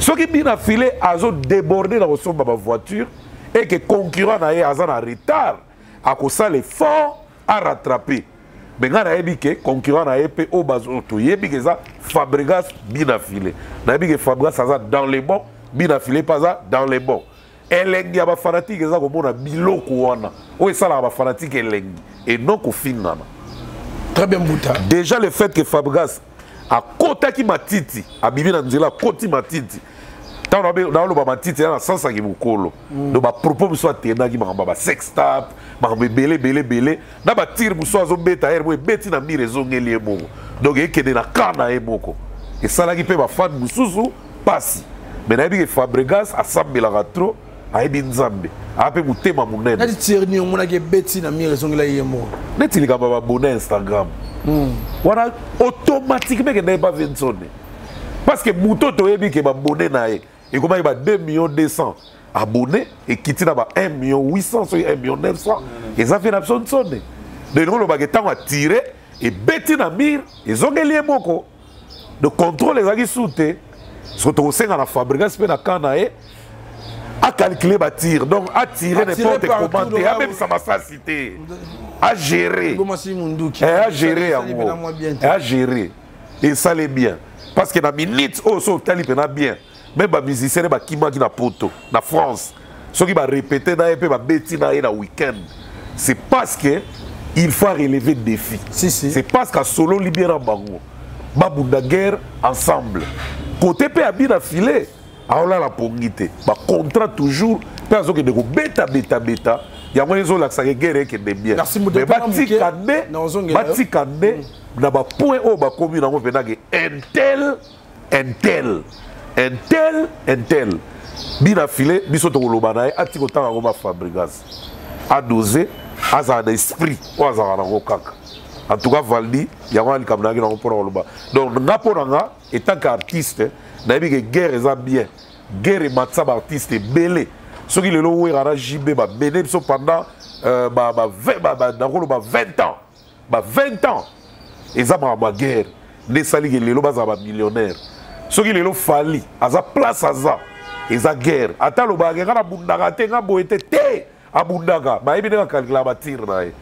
soki bina file azodeborde na kosomba bavoiture eke concurrent na ye aza na retard akosala effort arattrape me ngai nayebi ke concurrent na ye mpe oyo bazo toyebi ke eza fabregas bina file nayebi ke fabregas aza dans les bons bina file mpe aza dans les bons elengi ya bafanatike eza komona biloko wana oyo esalaka bafanatike elengi et non kofingana très bien mbuta déjà le fait que fabregas akotaki matiti abimi na nzela akoti matiti Ntango naoloba matiti eza na sens yaki mokolo. Donc bapropos mosusu atendaki makambo ya basextap, makambo ebele ebele ebele, na batire mosusu azobeta ere mo ebeti na mire, ezongeli ye moko. Donc ekende na camp na ye moko, esalaki mpe bafane mosusu pasi. Mais nayebi ke Fabregas asambelaka trop, ayebi Nzambe, aa mpe motema monene. Neti tir nini omonaki ebeti na mire, ezongelaki ye moko? Neti likambo ya babone ya Instagram wana, automatiquement ekendaki pa Vinsone, parce que moto toyebi ke babone na ye ekomaki ba 2 millions 200 abonné, ekiti na ba 1 million 800, soki 1 million 900, eza mpe na biso nsone. Donc elingi olobaka ntango atire, ebeti na mire, ezongeli ye moko. De contrôle ezalaki su te. Soki tokosenga na Fabregas mpe na camp na ye, acalculer batire, donc atire n'importe comment te, abebisa masasi te, agérer, agérer yango, agérer, esale bien. Parce que na minute oyo, so otali mpena bien, même bamusicien ne bakimaki na Poto, na France, soki barépété na ye mpe babeti na ye na week-end, c'est parce que il faut relever défi. Si, si. C'est parce qu'asololi bien na bango, babunda guerre ensemble. Côté mpe abi na filet, aolala pongi te, bacontrat toujours mpe azokende kobeta beta beta yango, ezolakisaka guerre ekende bien. Mais batika nde, batika nde na bapoint oyo bakomi nango mpendake intel, intel, intel, intel. Bina file biso tokoloba na ye ati kotanga yango. Bafabrigas adose, azala na esprit oyo azalaka nango kaka. En tout cas, Valdi, yango wana likambo nayaki nango mpona koloba. Donc nga, mpo na nga etant que artiste, nayebi ke guerre eza bien. Guerre ematisa baartiste ebele. Soki lelo Wera na JB babene biso pendant nakoloba 20 ans, ba 20 ans, eza makambo ya guerre nde esaliki lelo bazala bamillionnaire. Soki lelo Fally aza place aza, eza guerre. Ata alobaka nga nabundaka te, nga boye te te, abundaka, bayebi ndenge akalkulaka batire na ye.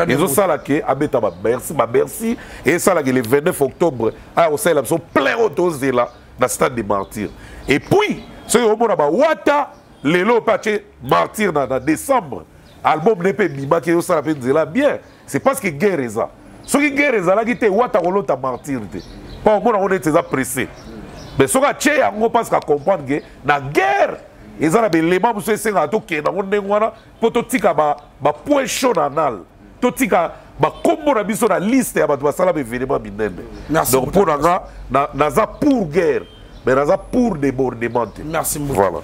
Ezosala ke abeta babercy, babercy esalaka le 29 octobre, aya kosalela biso plein oyo tozela na Stade de Martyr. Et puis soki omona bawata lelo mpe atie Martyr na décembre, album ne mpe ebimaki, ezosala mpe nzela bien, c'est parce que guerre eza. Soki guerre ezalaki te, Wata kolota Martyr te, mpo omona ngo neti eza pressé. Mais soki atie yango, parce que acomprendre ke na guerre eza na belema mosusu esengaka tokende yango ndenge wana, mpo totika bapoint chaud na anal, totika bakombo na biso na liste ya bato basala baévénement minene. Donc mpo na nga, naza pour guerre, mais naza pour débordement te. Merci. Voilà.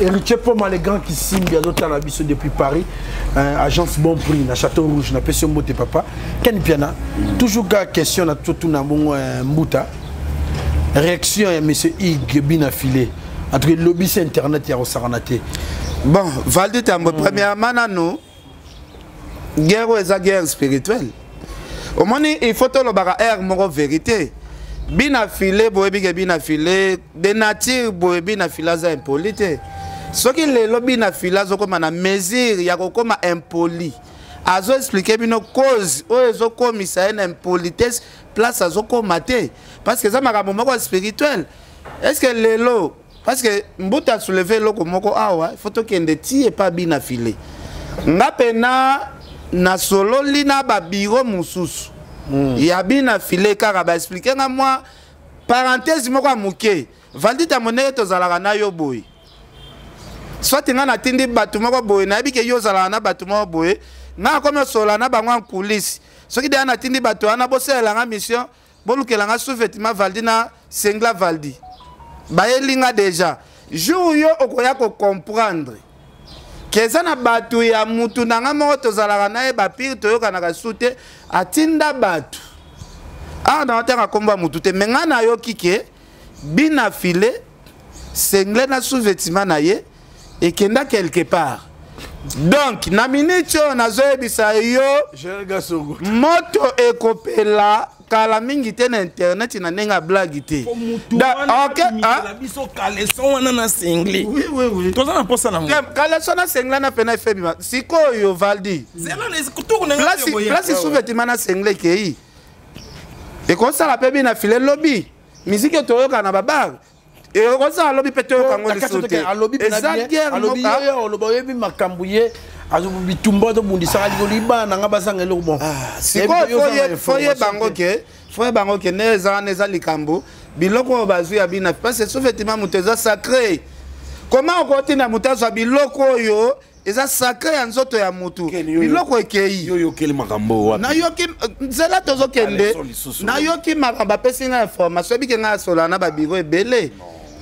Héritier Poma, le grand Kisimbi, azotala biso depuis Paris, agence Bon Prix na Château Rouge, na pesi mbote papa. Ken Piana, toujours ga question na tout na bongo mbuta. Réaction ya monsieur Ig Bina Filé. En tout cas, lobby c'est internet ya rosarana te. Bon, Valdi Tambo, premièrement nanu guerre oyo eza guerre spirituelle. Omoni, il faut tolobaka aire moko vérité. Bina file, boyebi ke bina file de nature, boyebi bina file aza impoli te. Soki lelo bina file azokóma na mesure ya kokóma impoli, azoexpliquer bino cause oyo ezokomisa ye na impolitesse place azokóma te, parce que eza makambo moko spirituel. Est ce que lelo, parce que mbuta asoulever eloko moko awa, faut tokende ti epa bina file. Nga mpena nasololi na babiro mosusu ya bina file, kaka baexpliquer nga mwa parenthèse moko ya moke. Valdi Tambo, ndenge tozalaka na yo boye, soit nga natindi bato moko boye, nayebi ke yo ozalaka na bato moko boye, nga nakomi osolola na bango en coulisse. Soki deya natindi bato wana, bosalelanga mission, bolukelanga sous-vêtement Valdi na singlet Valdi, bayeli nga déjà. Jour yo okoya kocomprendre ke eza na bato ya mutu na nga moko tozalaka na ye bapire, toyokanaka su te, atinda bato awa na otanga nkombo ya mutu te. Me nga nayoki ke bina file singlet na sous-vêtement na ye ekenda quelque part. Donc na minute oyo nazoyebisa yo, moto ekopela kala mingi te na internet na ndenge ya blague te. Biso caleçon wana na singlet, toza na mposa nango. Caleçon na singlet na pena efebima sikoyo, Valdi. Place sous-vêtement na singlet ekei, ekosala mpe bina file lobi miziki toyoka na babar, ekosala lobi mpe toyoka yango lisusu te. Eza guerre. Oloba oyebi makambo ye bitumba azobundisaka likolo libana nanga bazanga eloko. Bon. Sikoyo fo yebango ke, fo yebango ke nde eza wana, eza likambo biloko oyo bazwi ya bina, parce que sous-vêtement moto eza sacré. Koma okotinda moto azwa biloko oyo eza sacré ya nzoto ya mutu, biloko ekei. Yo yokeli makambo wapi? Nayoki nzela tozokende, Aleso lisusu. Nayoki makambo apesi ngai information, ebike ngai asola na babiro ebele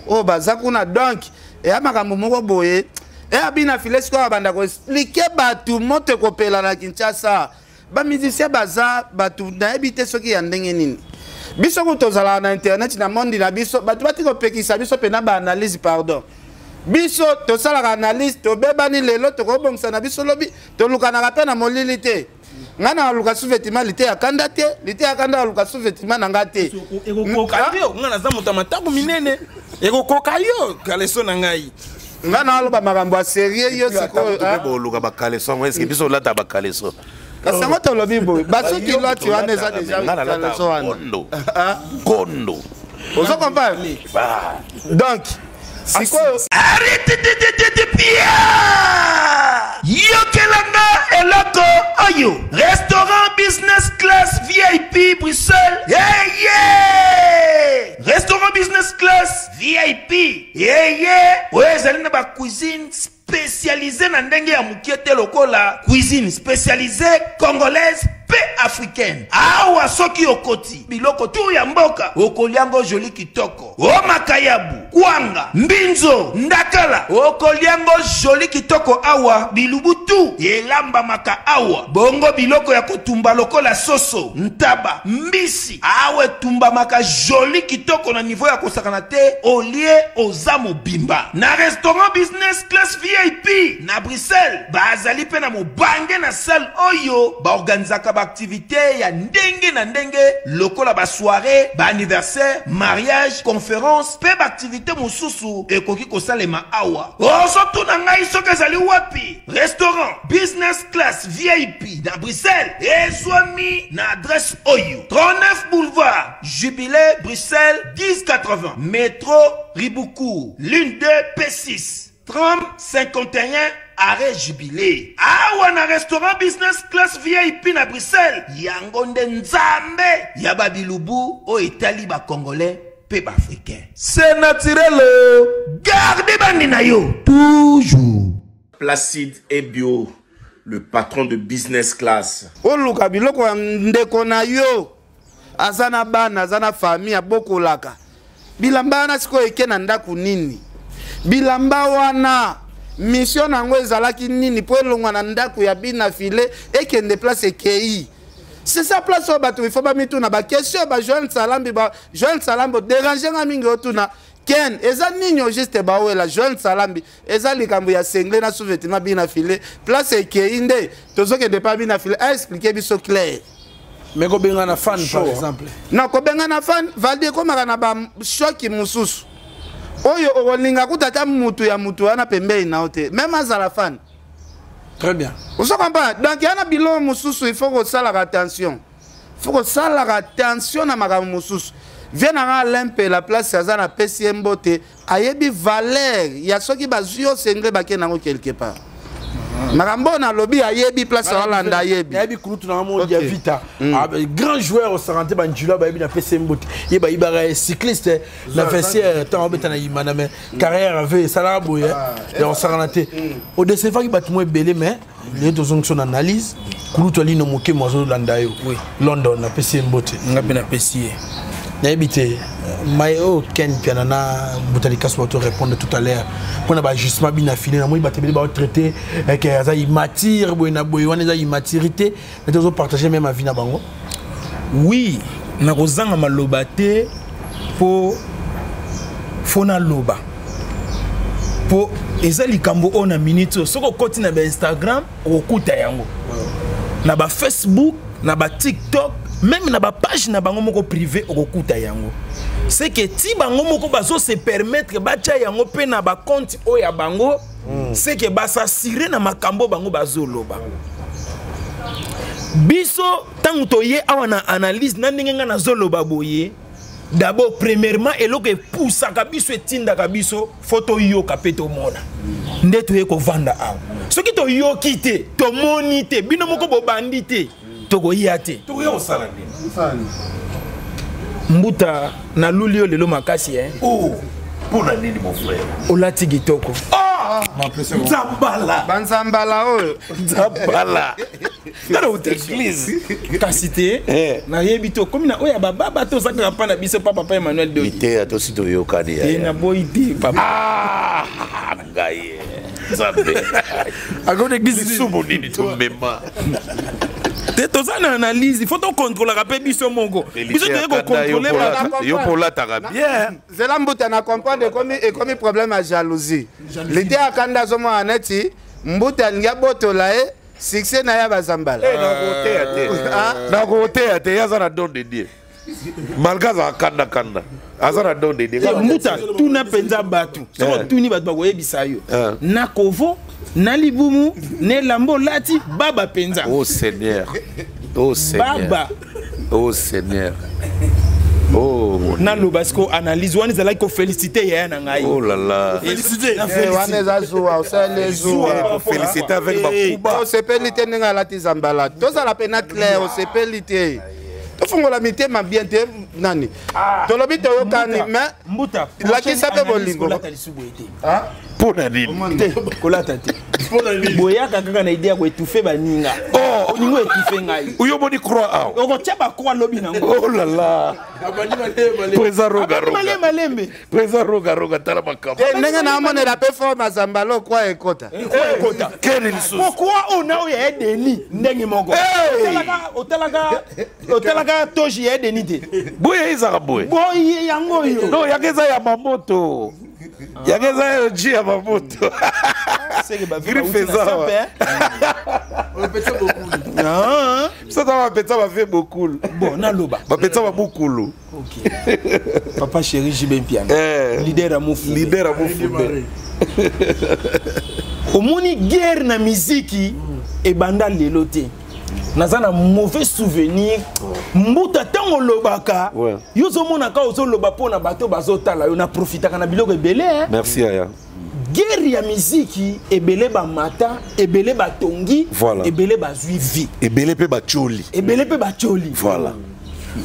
oyo baza kuna. Donc eya makambo moko boye eya bina file. Sikoyo abanda koexpliquer bato, moto ekopela na Kinshasa, bamusicien baza bato nayebi te soki ya ndenge nini. Biso kutu tozalaka na internet na mondi na biso, bato bati kopekisa biso mpena baanalyse. Pardon, biso tosalaka analyse, tobebani lelo, tokobongisa na biso lobi, tolukanaka mpe na molili te. Ngai na aluka sous-vêtement lite ya kanda te, lite ya kanda aluka sous-vêtement na ngai te. Ekokoka yo? Ngai naza moto ya matako minene, ekokoka yo caleçon na ngai? Ngai na aloba makambo ya sérieux, yo sikoyo mpe boluka bacaleçon yango, eske biso olata bacaleçon? Kasi yango tolobi boye, basoki loti wana eza déjà Ngai nalata caleçon wana. Gondo gondo. Ozo comprendre? Donc sikoyo Arrêtez. Yokelanga eloko oyo, restaurant Business Class VIP Bruxelles. Yeah, yeah! Restaurant Business Class VIP yeye oyo ezali na bacuisine spécialisé na ndenge ya mokie te, lokola cuisine spécialisée congolaise mpe africaine. Awa soki okoti, biloko tu ya mboka okoliango joli kitoko, o makayabu, kwanga, mbinzo, ndakala, okoliango joli kitoko. Awa bilubu tu elambamaka awa, bongo biloko ya kotumba lokola soso, ntaba, mbisi, awa etumbamaka joli kitoko na niveau ya kosakana te. Olie, oza mobimba. Na restaurant Business Class VIP na Bruxelles, bazali mpe na mobange na salle oyo baorganizaka baaktivité ya ndenge na ndenge lokola basoirée, baanniversaire, mariage, conférence mpe baaktivité mosusu ekoki kosalema awa. Ozotuna ngai soki ezali wapi? Restaurant Business Class VIP na Bruxelles ezwami na adresse oyo: 39 boulevard Jubilé, Bruxelles 1080, métro Ribaucourt, ligne 2 P6, tram 51, arrêt Jubilé. Awa na restaurant Business Class VIP na Bruxelles, yango nde nzambe ya babilubu oyo etali bacongolais mpe baafricain. C'est naturel, garde bandi na yo toujours. Placide Ebio, le patron de Business Class. Oluka biloko ya ndeko na yo, aza na bana, aza na famille, abokolaka. Bilamba wana sikoyo eke na ndako nini? Bilamba wana, mission na yango ezalaki nini mpo elongwa na ndako ya bina file, ekende place ekei? C'est ça place oyo bato ifo bamituna baquestion. Ba Joel Salambi, ba Joel Salambi odérange nga mingi. Otuna Ken, eza nini au juste bawela Joel Salambi? Eza likambo ya singlet na sous-vêtement bina file, place ekei nde tozokende pa bina file aexpliquer biso clair. Mais kobenga na fan, par exemple? Na kobenga na fan, valdi ekomaka na bashoki mosusu oyo okolinga kuta ata mutu ya mutu wana pembeni na yo te, même azala fan. Très bien. Ozo comprendre? Donc yana biloko mosusu, il faut kosalaka attention, il faut kosalaka attention na makambo mosusu. Vie na nga Alain Mpela, place aza, napesi ye mbote, ayebi valeur ya soki bazwi yo singlet, bake nango quelque part. Makambo oyo nalobi, ayebi place aolanda, ayebi. Nayebi kulutu na mo Diavita, grand joueur osaka te, banjula bayebi, na pesi mbote. Ye bayibaka ye cycliste na vestiaire ntango abeta na yimana, mais carrière ave esalaka boye ya kosakana te, odécevaki bato mo ebele. Mais lelo tozongi so na analyse. Kulutu alino mokemo azolanda yo London, napesi ye mbote. Nga mpe napesi ye. Nayebi te mai oyo Ken Piana na Mbuta Likaso bato répondre tout à l'heure mpona baajustement bina file. Namoni bato ebele baotraité ke aza immature boye na boye, wana eza immaturité, mais tozopartage même avis na bango. Oui, nakozanga maloba te mpo fo naloba, mpo eza likambo oyo na minute oyo soki okoti na bainstagram, okokuta yango na bafacebook, na batiktok, même na bapage na bango moko privé, okokuta yango. C'est que ti bango moko bazose permettre batya yango mpe na bacompte oyo ya bango, c'est que basasire na makambo bango bazoloba. Biso ntango toye awa na analyse na ndenge ngai nazoloba boye, d'abord, premièrement, eloko epusaka biso, etindaka biso, fo toyoka mpe tomona nde toye kovanda awa. Soki toyoki te, tomoni te, bino moko bobandi te, tokoya te. Tokoya kosala nini? Mbuta, naluli yo lelo makasi, eh? Oh. Mpo na nini, mon frère? Olati kitoko. Ah! Nzambala. Banzambala oyo. Nzambala. Tala uta église. Kasi te, Eh. nayebi te okomi na oyo ya bababa te, oza kaka mpa na biso pa papa Emmanuel Dodi. Liteya tosi toyokani. Te, naboyi te papa. Ah, ngai Nzambe. Akoti église. Lisumu nini tomema? Te, toza na analyse, il faut tokontrolaka mpe biso moko, biso toye kocontrole. Yo mpo olataka bien. Zela mbuta, na comprendre, ekomi problème ya jalousie. Lite akanda, azomona neti mbuta alingi abotola ye succès na ye ya bazambala. Eh, nakoteya te, nakoteya te. Ye aza na don de Dieu, malgré azala kanda kanda, aza na don de Dieu. Te, mbuta, tuna mpenza bato. Soki otuni bato, bakoyebisa yo na kovo na libumu na elamba olati baba mpenza. Oh Seigneur, oh Seigneur. Baba. Oh Seigneur, oh mon Dieu. Naloba siko analyse wana ezalaki kofélicité yaya na ngai. Oh là là. Eh, wana eza zuwa, osali zuwa. Félicité avec bakuba. Osepeli te ndenge alati zambala? Tozala pena clair, osepeli te? Tofungola mitema bien te. Nani tolobi toyokani, mais Mbuta, lakisa mpe bolingo. Kolata lisusu boye te. Mpo na nini? Te, kolata te. Boyaka kaka na idée ya koétouffe baninga. Olingi oétouffe ngai. Oyo omoni croix awa. Okotia bacroix lobi nango. Oh là là, président Roga Roga. Malembe malembe. Président Roga Roga, tala makambo. Te, ndenge naomonela mpe forme ya zambala, okwa ekota. Ekota. Kene lisusu. Pourquoi oyo na oyo ya Edeni ndenge moko? Otalaka toji ya Edeni te? Boye ezaka boye. Boye yango oyo. Non, yaka eza ya mamoto, yaka eza ya ji ya mamoto. Griffe eza awa. Biso toza bapetsa bafe bokulu. Bon, naloba. Bapetsa babukulu. Papa chéri JB Mpiana, leader ya mofu. Leader ya mofude. Omoni, guerre na miziki ebanda lelo te. Naza na mauvais souvenir, mbuta. Ntango olobaka, yo ozomonaka ozoloba mpo na bato bazotala yo, naprofitaka na biloko ebele, hein. Merci aya. Guerre ya miziki, ebele bamata, ebele batongi, ebele bazwi vie. Ebele mpe batioli. Ebele mpe batioli.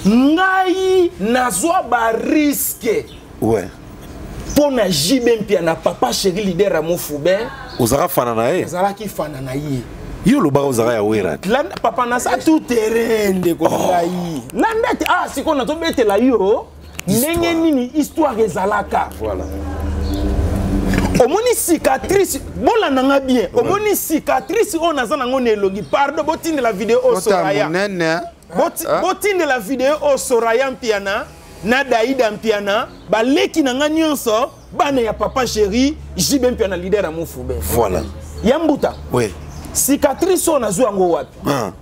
Ngai nazwa barisque mpo na JB Mpiana, papa chéri, leader ya mofube. Ozalaka fana na ye. Nazalaki fana na ye. Yo olobaka ozalaka ya Wera te. Landa papa, naza tout terrain, ndeko na ngai. Landa te. Ah, sikoyo nazobetela yo ndenge nini histoire ezalaka. Omoni cicatrice, bolanda nga bien, omoni cicatrice oyo naza nango na elongi. Pardon, botindela video oyo. Ota. Soraya. Monene. Botindela video oyo Soraya Mpiana na Daida Mpiana, baleki na nga nyonso, bana ya papa chéri JB Mpiana, leader ya mofube. Ya mbuta, cicatrice oyo nazwi yango wapi?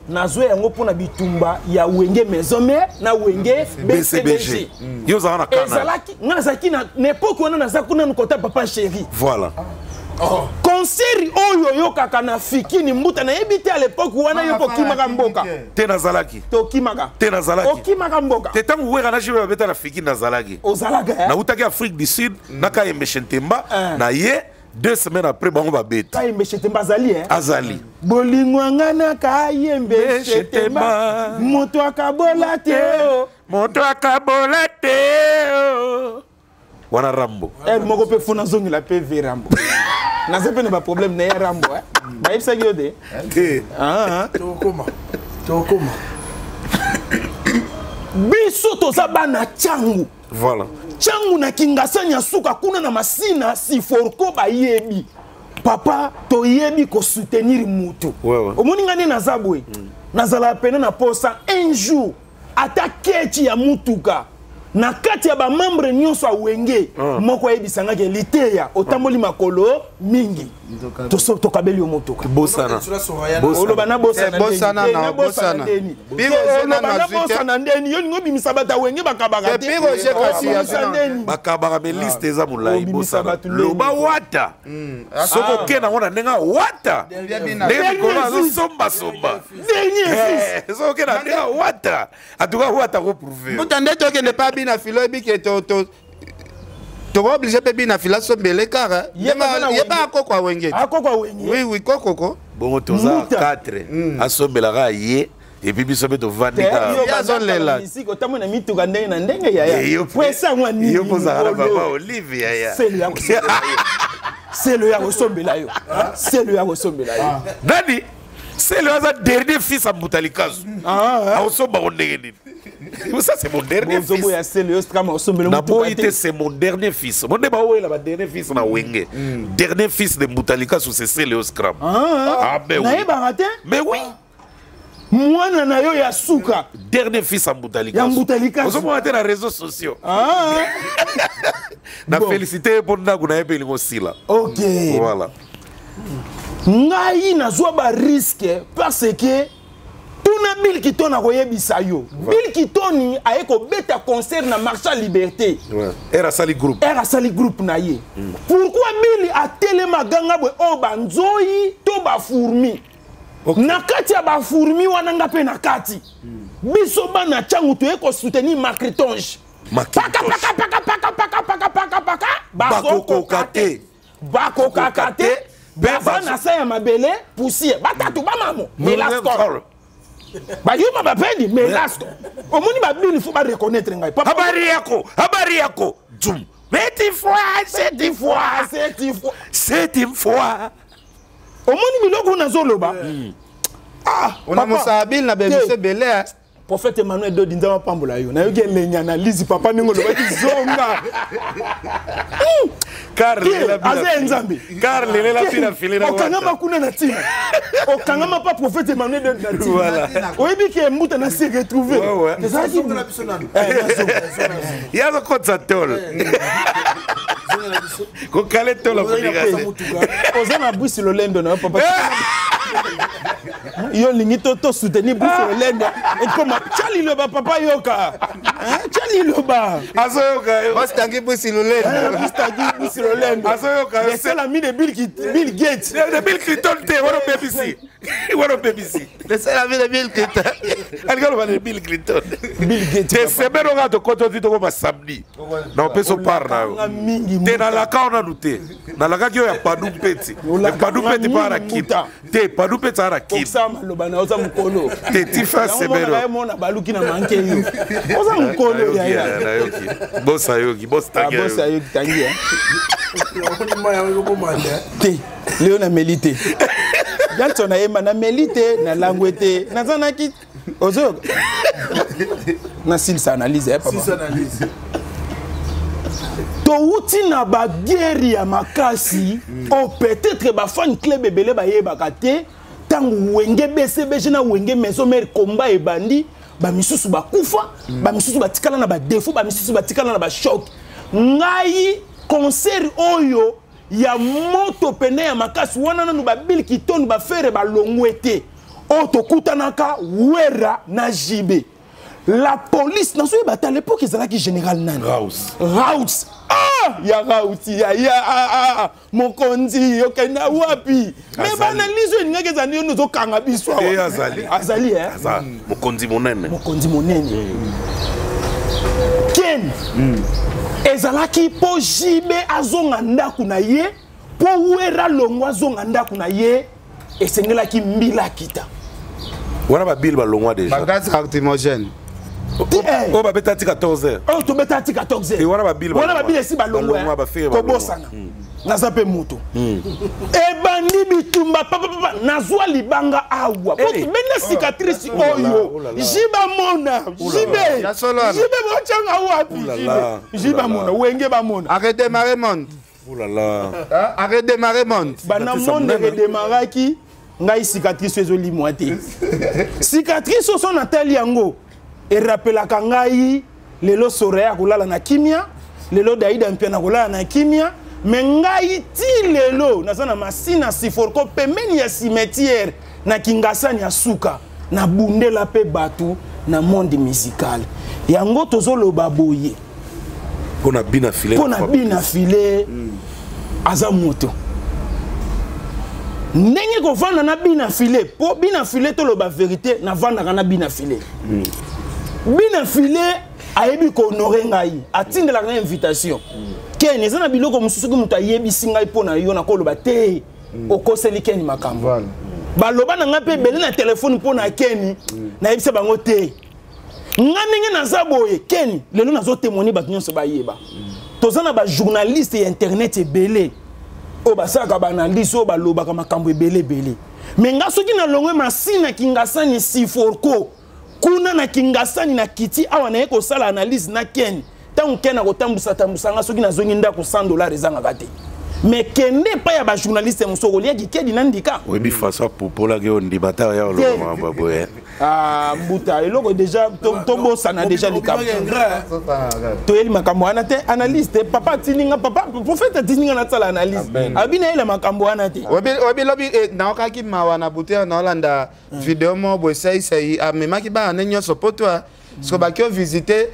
Nazwi yango mpona bitumba ya Wenge Maison Mère na Wenge BCBG. BCBG. Yo ozalaka na kana. Ezalaki nga nazalaki na époque wana, naza kuna nanu kota papa chéri. Concert oyo oyokaka na Fikini, mbuta, nayebi te, à l'époque wana yo mpo okimaka mboka. Te, nazalaki. Tokimaka. Te, nazalaki. Okimaka mboka. Te, ntango Wera na JB babeta na Fikini, nazalaki. Ozalaka, eh? Nautaki Afrique du Sud, nakayembeshe Ntemba na ye. 2 semaines après, bango babeti. Kayembe Shetemba azali, eh? Azali. Bolingo anga na Kayembe Shetemba, moto akabola te o. Moto akabola te o. Wana Rambo. Ere moko mpe fo nazongela mpe ve Rambo, naza mpe na baproblème na ye Rambo, eh? Bayebisaki yo te? Te. Ah, ah. Tokoma, tokoma. Biso toza bana Ntiangu. Ntiangu na Kingasani ya suka kuna na Masina, Siforco bayebi papa, toyebi kosoutenir mutu. Omoni ngai nde naza boye, nazala pene na posa un jour ata keti ya mutuka na kati ya bamembre nyonso ya Wenge. Moko ayebisangaki liteya otamboli makolo mingi, tokabeli yo motuka. Bosana. Oloba na bosana. Eh, bosana ndeni. na- Eh, na bosana bosana. ndeni. Piro Eh, Roger oloba nanu na azwi te. bosana ndeni, yo ningo obimisa bato ya Wenge bakabaka Te, te. Piro Roger kasi Obimisa azwi na- ndeni. Bakabaka, me liste eza molai. Obimisa Bosana. bato ndeni. Loba wata, soki okende yango na ndenge awata, ndenge mikolo azosombasomba. Dernier fils. Eh, soki okende na ndenge awata, en tout cas wata koprouve. Mbuta, nde tokende pa bina filo, ebike tokooblige mpe bina filo asombele kaka. Ye baza na ye Wenge. ba akoko awenge. Akoko awenge. Oui, kokoko. Bongo toza Mbuta. 4, asombelaka ye. Et puis biso mpe tovandi kaka. Otambo na mituka ndenge na ndenge yaya. Po esa yango nini? Yo kozala na mama Olive yaya. Selo ya kosombela yo. Selo ya kosombela yo. Selo ya kosombela yo. Nani? Selo aza dernier fils ya Mbuta Likazu. Akosombako ndenge nini? Ça c'est mon dernier fils. Ya selo yo strama osombela. Naboyi te, c'est mon dernier fils. Monde baowela ba dernier fils na Wenge. Dernier fils de Mbuta Likazu c'est Selo Scram. Ah ben oui. Nayebaka te? Mais oui. Mwana na yo ya suka. Dernier fils ya Mbuta Likasu. Ya Mbuta Likasu. Ozomona te na réseaux sociaux. Na félicité mpo ndako na ye mpe elingo sila. Ok. Voilà. Ngai nazwa ba risque parce que tuna Bill Clinton akoyebisa yo. Bill Clinton aye kobeta concert na Marshall Liberté. R asali groupe. R asali groupe na ye. Pourquoi Bill atelema ganga boye oyo banzoi to ba fourmi? Na kati ya ba fourmi wana nga pe na kati. Biso bana Tshangu toye ko soutenir Macritonge. Paka paka paka paka paka paka paka paka bakokoka te. Bakokaka te. Baza na se ya mabele poussière. Batatu ba mamo. Melascor. Bayuma bapendi Melasco. Omoni ba bini faut ba reconnaître ngai. Papa habari yako, habari yako. Zoom. Cette fois, cette fois, cette fois. Cette fois. Omoni biloko nazoloba. Ah, on a mosabil na bebise belé. Prophète Emmanuel Dodi nzama pambola yo. Nayoki elengi analyse papa ndenge olobaki zonga. Car lela aza nzambe. Car lela pina filera. Okangama kuna na tina. Okangama pa prophète Emmanuel Dodi na tina. Oyebi ke mbuta na se retrouver. Ezalaki ya ko kotsa tol. Kokale tol akolinga. Oza na bwisi lolendo na papa. Yo lingi to soutenir bwisi lolendo. Ekoma tchali loba papa yoka. Tchali loba. Azoyoka yo. Boss tangi bwisi lolendo. Boss tangi bwisi lolendo. Azoyoka yo. C'est seul ami de Bill Bill Gates. De Bill Clinton te wana BBC. Wana BBC. Le seul ami de Bill Clinton. Alinga loba de Bill Clinton. Bill Gates. Te semaine oyo tokoto ti tokoma samedi. Na opeso part na yo. Te nalaka ona nanu te. Nalakaki oyo ya Padu Mpeti. Padu Mpeti pa na kita. Te Padu Mpeti ara kita. Oksa maloba na oza mukolo. Te ti fa semaine. Yango mona baluki na manke yo. Oza mukolo ya ya. Nayoki. Boss ayoki, boss tangi. Boss ayoki tangi. Te leo na meli te. Yanso na yemba na meli te na langwe te. Nazanaki ozoyoka. Na silisa analyse papa. Silisa analyse. Touti na ba guerre ya makasi o peut-être ba fan club ebele bayebaka te tango Wenge BCBG na Wenge Maison Mère combat ebandi ba misusu bakufa ba misusu batikala na ba défaut ba misusu batikala na ba choc. Ngai concert oyo ya moto pene ya makasi wana nanu ba Bill Clinton ba fere ba longwe te oyo tokutanaka Wera na JB. La police nazo yeba à l'époque ezalaki général nani? Raus. Raus. Ah ya Raus ya ya ah mokonzi okenda wapi? Mais banalise oyo elingaki ezali yo nozokanga biso awa. Eh azali. Azali eh. Aza mokonzi monene. Mokonzi monene. Ken. Ezalaki po JB azonga ndako na ye, po Wera longwa azonga ndako na ye, esengelaki mbila kita. Wana ba Bill balongwa déjà. Ba gaz lacrymogène. Oh ba beta ti 14h. Oh to beta ti 14h. Et wana ba Bill. Wana ba Bill esi balongwa. Ba fere balongwa. Kobosana. Naza pe moto. Ebandi bitumba papa papa nazwa libanga awa. Bene cicatrice oyo. Jiba mona. Jibe. Jibe bochanga wapi jibe. Jiba mona wenge ba mona. Arrêtez Maremont. Oh là là. Arrêtez Maremont. Bana monde redémarraki. Ngai cicatrice ezolimwa te. Cicatrice oso natali yango erapelaka ngai lelo Soraya kolala na kimia, lelo Daida Mpia na kolala na kimia, mais ngai ti lelo naza na masina siforko pembeni ya cimetière na Kingasani ya suka na bundela pe batu na monde musical. Yango tozoloba boye. Pona bina filet. Pona bina filet. Aza moto. Ndenge kovanda na bina filet, po bina filet toloba vérité na vandaka na bina filet. Bina filet ayebi ko honorer ngai, atindelaka ngai invitation. Ken eza na biloko mosusu soki moto ayebisi ngai mpo na yo na koloba te, okoseli Ken makambo. Baloba na ngai mpe ebele na telefone mpo na Keni. Nayebisa bango te. Nga ndenge naza boye Keni, lelo nazo témoigner bato nyonso bayeba. Toza na ba journaliste ya internet ebele oyo basalaka ba analyse, oyo balobaka makambo ebele ebele. Mais nga soki nalongwe Masina Kingasani Siforco, kuna na Kingasani na kiti awa naye kosala analyse na Ken. Ntango Ken akotambusa tambusa nga soki nazongi ndako 100 $ ezangaka te. Mais kende epai ya ba journaliste mosusu okolia kikedi na ndika. Oyebi façon apupolaki oyo ndima ta ya oloba makambo boye. Ah, mbuta eloko déjà tobosana déjà likambo. Toyeli makambo wana te analyse te. Papa atindi nga, papa prophète atindi nga nasala analyse. Abi nayela makambo wana te. Oyebi lobi naokaki mawa na butu ya naolanda video moko boye saisai amemaki bana ne nyonso poto soki baki ovisite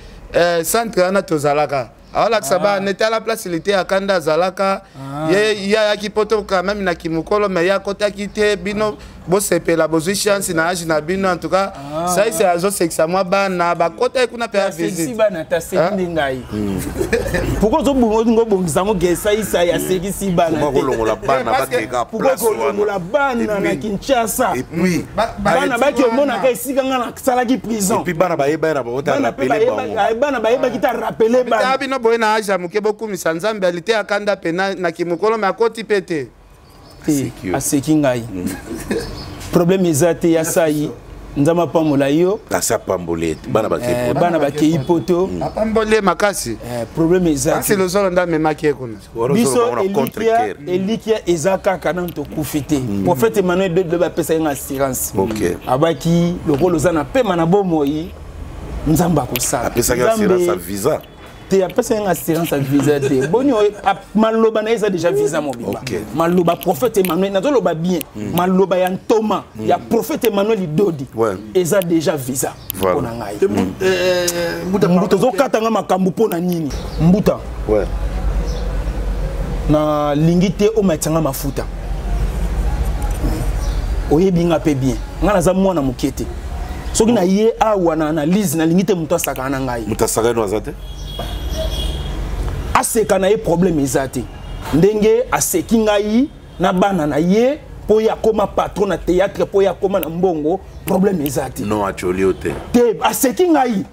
centre wana tozalaka. Aolakisa bana tala place lite ya kanda azalaka. Ye ayaki poto quand même na kimokolo, mais ye akotaki te. Bino bosepela bozwi chance na age na bino. En tout cas saisi azosekisa mwa bana bakotaki kuna mpe ya visite. Bana taseki nde ngai. Pourquoi ozobonga obongisa yango ke saisai asekisi bana te? Kolongola bana bakeka Pourquoi kolongola bana na Kinshasa? Bana baki omonaka esika nga nasalaki prison. Et puis bana bayeba na bango ta rappeler bango. Bana bayebaki ta rappeler bana. Bino boye na age ya moke bokumisa Nzambe alite ya kanda mpe na kimokolo me akoti mpe te. Aseki ngai. Problème eza te ya sai. Nzambe apambola yo. Asi apamboli ete bana bakei poto. Bana bakei poto. Apamboli makasi. Problème eza. Kasi lozolo nda amemaki ye kuna. Biso elikia eza kaka nanu tokufi te. Prophète Emmanuel Dodo bapesaki nga assurance. Abaki lokola oza na pema na bomoi Nzambe akosala. Apesaki assurance ya visa. Te apesaki nga assurance ya visa te. Boni maloba na ye eza déjà visa mobimba. Maloba prophète Emmanuel nazoloba bien. Maloba ya ntoma ya prophète Emmanuel Idodi eza déjà visa mpo na ngai. Mbuta ozokata nga makambo mpo na nini? Mbuta. Na lingi te omatisa nga mafuta. Oyebi nga pe bien. Nga naza mwana moke te. Soki na ye awa na analyse nalingi te moto asakana na ngai. Moto asakana aza te? Aseka na ye problème eza te. Ndenge aseki ngai na bana na ye po ye akoma patron na théâtre po ye akoma na mbongo problème eza te. Non acholi yo te. Te aseki ngai.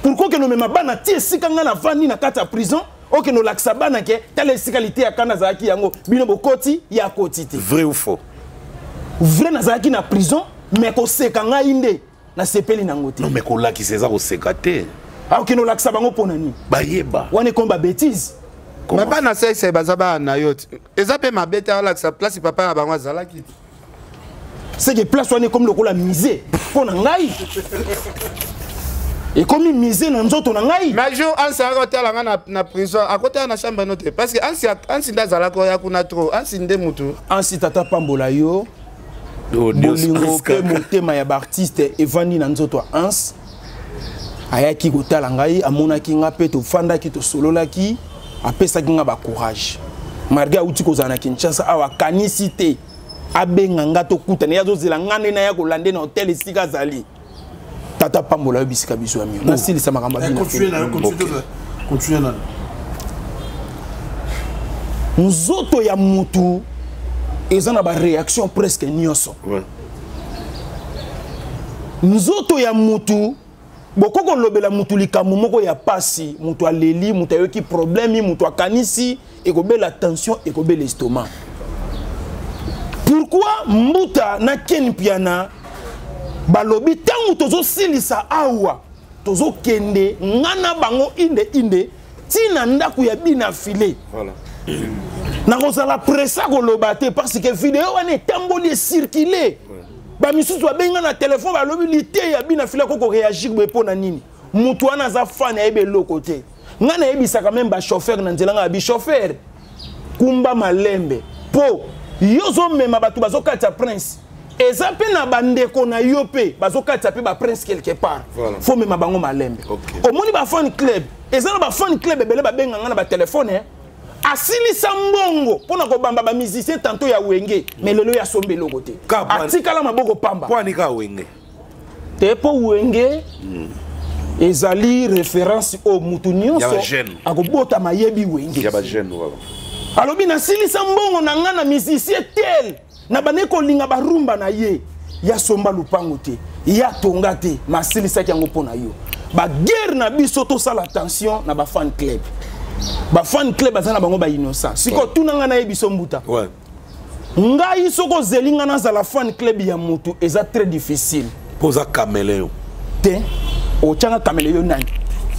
Pourquoi que nomema bana ti esika ngai navandi na kati ya prison okende olakisa bana ke tala esika liteya kanda azalaki yango bino bokoti ye akoti te. Vrai ou faux? Vrai nazalaki na prison mais koseka ngai nde nasepeli nango te. Non mais kolakisa eza koseka te. Okende olakisa bango mpo na nini? Bayeba. Wana ekomi ba bêtise. Mais bana saisai baza bana na yo te. Eza mpe mabe te alakisa place papa na bango azalaki. C'est que place wana ekomi lokola musée mpo na ngai. Ekomi musée na nzoto na ngai. Mais jour Ansi akotala nga na prison, akotala na chambre no te parce que Ansi Ansi nde azalaka oya kuna trop. Ansi nde mutu. Ansi tata pambola yo. Bolingo mpe motema ya baartiste evandi na nzoto ya Ansi. Ayaki kotala ngai, amonaki nga mpe tofandaki tosololaki, apesaki nga ba courage. Malgré auti kozala na Kinshasa awa akanisi te abenga nga tokutana, ye azozela nga nde naya kolande na hotel esika azali. Tata pambola yo bisika biso ya mio. Nasilisa makambo ya bino. Continue nanu. Nzoto ya mutu eza na ba réaction presque nyonso. Nzoto ya mutu boko kolobela mutu likambo moko ya pasi, mutu aleli, mutu ayoki problème, mutu akanisi ekobela tension, ekobela estomac. Pourquoi Mbuta na Ken Piana balobi tangu tozosilisa awa tozokende nga na bango inde inde tina ndako ya bina filet. Voilà. Nakozala pressa koloba te parce que vidéo wana etamboli ecirculer. Ba misusu babenga na téléphone balobi lite ya bina filet koko réagir boye mpo na nini? Mutu wana aza fan ayebi eloko te. Nga nayebisaka même ba chauffeur na nzela nga bi chauffeur kumba malembe po yo ozomema bato bazokatisa prince eza mpe na bandeko na yo mpe bazokatisa mpe ba prince quelque part. Voilà. Faut mema bango malembe. Omoni ba fan club eza na ba fan club ebele babenga nga na ba téléphone, hein. Asilisa mbongo mpona kobamba ba musicien tantôt ya wenge mais lelo ya sombe eloko te. Atikala maboko pamba. Po anika wenge? Te po wenge ezali référence oyo mutu nyonso Ya ba jeune. akobotama ayebi wenge. Ya ba jeune, voilà. Alobi nasilisa mbongo na nga na musicien tel. Na bande kolinga barumba na ye. Ya somba lupango te. Ya tonga te. Masilisaki yango mpo na yo. Ba guerre na biso tosala attention na ba fan club. Ba fan club baza na bango ba innocent. Siko tuna nga na ye biso mbuta. Ouais. Ngai soko ozeli nga nazala fan club ya mutu eza très difficile. Mpo oza caméléon. Te. Otyanga caméléon nani?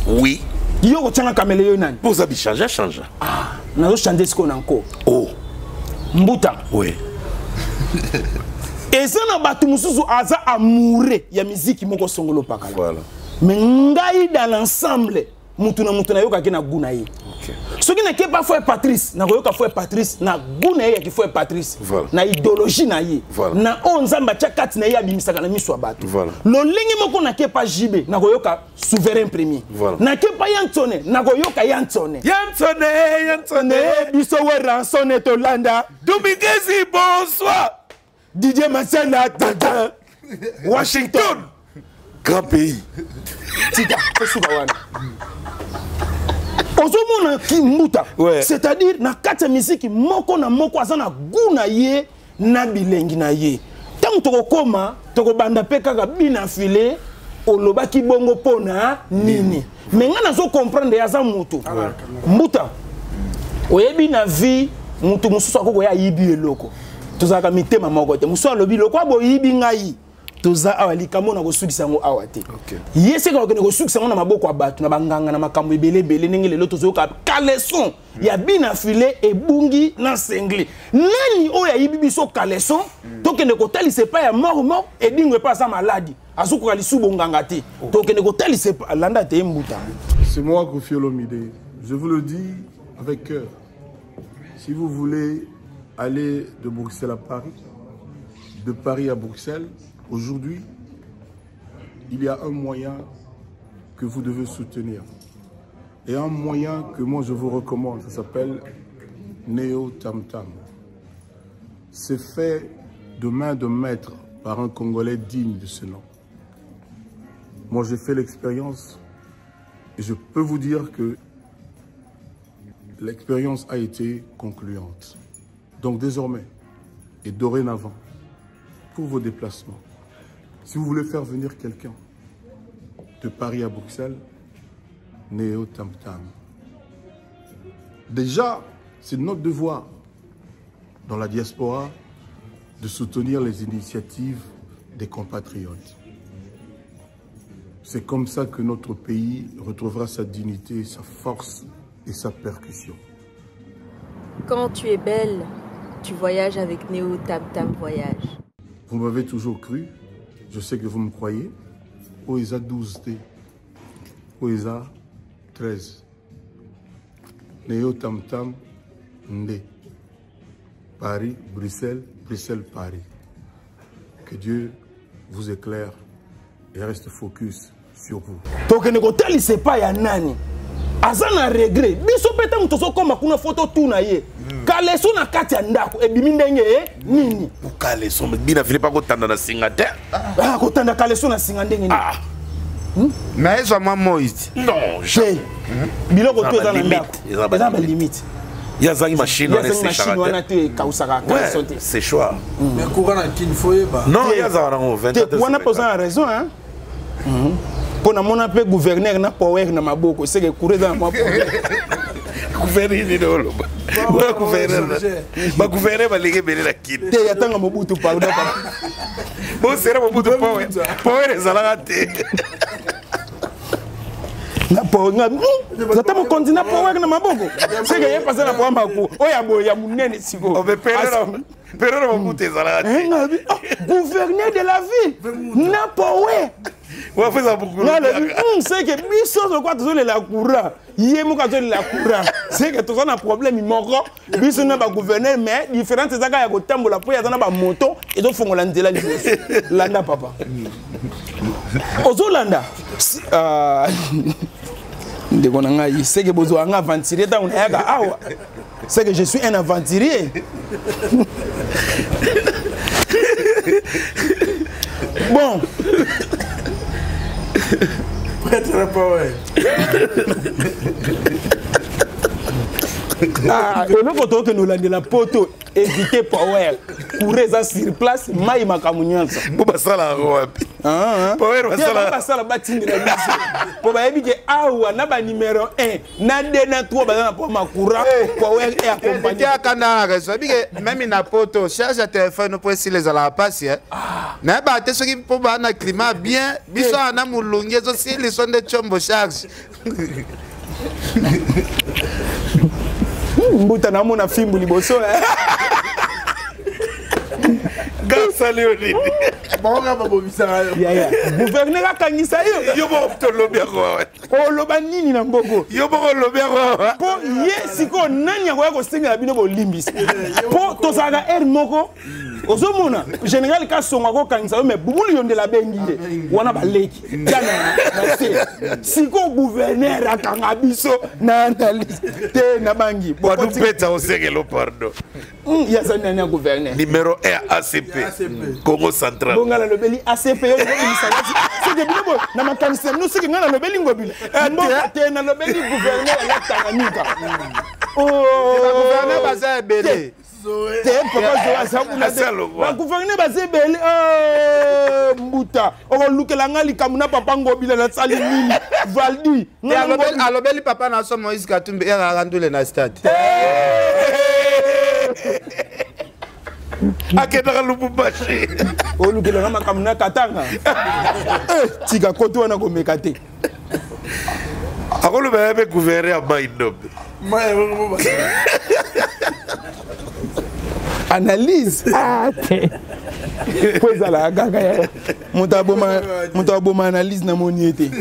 Oui. Yo otyanga caméléon nani? Mpo oza bichange change. Ah, nazo changer sikoyo na nko. Oh. Mbuta. Oui. Eza na bato mosusu aza amoureux ya miziki moko songolo pakala. Voilà. Mais ngai dans l'ensemble mutu na mutu nayokaki na goût na ye. Okay. Soki nake pa frère Patrice, nakoyoka frère Patrice na goût na ye ya ki frère Patrice. Voilà. Na idéologie na ye. Voilà. Na oyo Nzambe atia kati na ye abimisaka na miso ya bato. Voilà. Lolenge moko nake pa JB, nakoyoka souverain premier. Voilà. Nake pa Yansone, nakoyoka Yansone. Yansone, Yansone. Biso Werrason tolanda. Dominguez, bonsoir. Didier Masela, tata. Washington. Grand pays. Tika, tosuka wana. Ozomona ki mbuta. Ouais. C'est-à-dire na kati ya miziki moko na moko aza na goût na ye na bilengi na ye. Ntango tokokoma tokobanda mpe kaka bina file olobaki bongo mpona nini. Mais nga nazo comprendre ye aza moto. Mbuta. Oyebi na vie moto mosusu akoki koya ayibi eloko. Tozalaka mitema moko te. Mosusu alobi lokwa boyibi ngai. Toza awa likambo na kosukisa yango awa te. Ye seka kokende kosukisa yango na maboko ya bato na banganga na makambo ebele ebele ndenge lelo tozoyoka caleçon ya bina filet ebungi na sengli. Nani oyo ayibi biso caleçon tokende kotalisa epai ya mort mort edingo epai aza maladi azokoka lisusu bonganga te. Tokende kotalisa epai landa te mbuta. C'est moi Koffi Olomide. Je vous le dis avec cœur. Si vous voulez aller de Bruxelles à Paris, de Paris à Bruxelles, aujourd'hui, il y a un moyen que vous devez soutenir. Et un moyen que moi je vous recommande, ça s'appelle Neo Tam Tam. C'est fait de main de maître par un Congolais digne de ce nom. Moi j'ai fait l'expérience et je peux vous dire que l'expérience a été concluante. Donc désormais et dorénavant, pour vos déplacements, si vous voulez faire venir quelqu'un de Paris à Bruxelles, Neo Tam Tam. Déjà, c'est notre devoir dans la diaspora de soutenir les initiatives des compatriotes. C'est comme ça que notre pays retrouvera sa dignité, sa force et sa percussion. Quand tu es belle, tu voyages avec Neo Tam Tam Voyage. Vous m'avez toujours cru, je sais que vous me croyez. Oeza 12T, Oeza 13. Neo Tam Tam Ndé. Paris, Bruxelles, Bruxelles, Paris. Que Dieu vous éclaire et reste focus sur vous. Tokende kotalisa epai ya nani aza na regret. Biso mpe ntango tozokoma kuna fo totuna ye kaleso na kati ya ndako ebimi ndenge nini? Kaleso bina fili pa kotanda na singa te. Ah, kotanda kaleso na singa ndenge nini? Mais ezwa mwa moi. Non, jamais. Biloko to eza na ndako eza na balimite. Ye azangi machine wana. Ye azangi machine wana te ekausaka kaleso te. Séchoir. Mais courant na Kin faut yeba. Non, ye azalaka nango 24. Wana mpe oza na raison hein. Mpo namona mpe gouverneur na power na maboko seke courant eza na mwa Gouverneur nini oloba? Bagouverneur baleki ebele na Kini. Te, ya ntango Mobutu, pardon. Bosera Mobutu power power ezalaka te. Na power nga tata mokonzi na power na maboko seke ye pasa na power mako oyo ya boye ya monene sikoyo. Perero Mobutu ezalaka te. Gouverneur de la ville na power. Wafeza bukulu. Seke biso lokwa tozolela courant, ye moko azolela courant, seke toza na problème moko biso na bagouverneur. Mais différence ezaka ya kotambola mpo ye aza na bamoto ezofongola nzela liboso. Landa papa, ozolanda ndeko na ngai, seke bozwaka nga aventurier ntango nayaka awa, c'est que je suis un aventurier. Bon. Prêtre na power. Ah, eloko tokende olandela poto éviter power. Courant eza sur place, mai makambo nyonso. Mpo basala yango wapi? Basala batindela biso mpo bayebi ke awa na banumero 1 na 2 na 3 baza na problème ya courant, power e accompagne. Akanda na raison abike meme na poto charge ya telefone mpo esila ezalaka mpasi. Nayebaka te soki mpo baa na climat bien, biso awa na molungi ezosiliso nde tiombo charge. Mbuta, namona fimbu liboso. Gasali yo nini? Bango babomisaka yo. Yaya, gouverneur akangisa yo. Yo moko tolobi yango awa. Oloba nini na mboko? Yo moko olobi yango awa. Mpo ye sikoyo nani akoya kosengela bino bolimbisi? Mpo tozalaka aire moko, ozomona général Kasongo akokangisa yo, mais Bubulu Yondela abengi ye wana baleki tia na se. Sikoyo gouverneur akanga biso na analyse te na bangi. Wadupeta osengelo pardon. Yaza nani ya gouverneur? Numéro 1 ACP Congo Central. Bonga nalobeli ACP, yo seke bino boye na makanisi na bino, seke ngai nalobeli Ngobila mboka te, nalobeli gouverneur ya Tanganyika. Bagouverneur baza ebele. Te, papa Zo aza kuna te. Bagouverneur baza ebele. Mbuta, okolukela ngai likambo na papa Ngobila, nasali nini? Valdi. Alobeli papa na so Moïse Katumbi eraka ndule na stade. Akendaka Lubumbashi. Olukelanga makambo na Katanga, tika koti wana komeka te. Akoloba ye mpe gouverneur ya Mai Ndombe. Analyse te po ezalaka kaka ya moto aboma analyse, namoni ye te,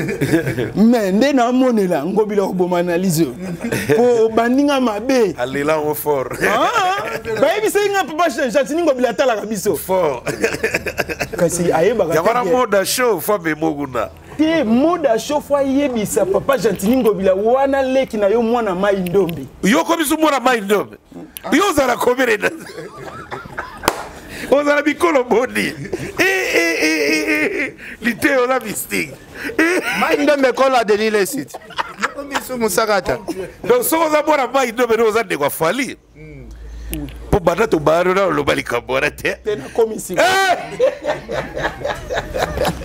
mais nde namonela Ngobila koboma analyse oyo po obandinga mabe. Alela yango fort. Bayebisaki nga papa Gentiny Ngobila atalaka biso. Fort. Kasi ayebaka. Yango wana moda show fo amemo kuna. Te, moda show fo ayebisa papa Gentiny Ngobila wana leki na yo mwana Mai Ndombe. Yo komisu mwana Mai Ndombe, yo ozala komere, ozala mikolo boni lite, oza mystique. Mai Ndombe ekolo Denis Lesit misu mosaka ta. Donc soki oza mwana Mai Ndombe nde oza ndeko afali mpo banda tobano na oloba likambo wana te. Te, nakomi sika.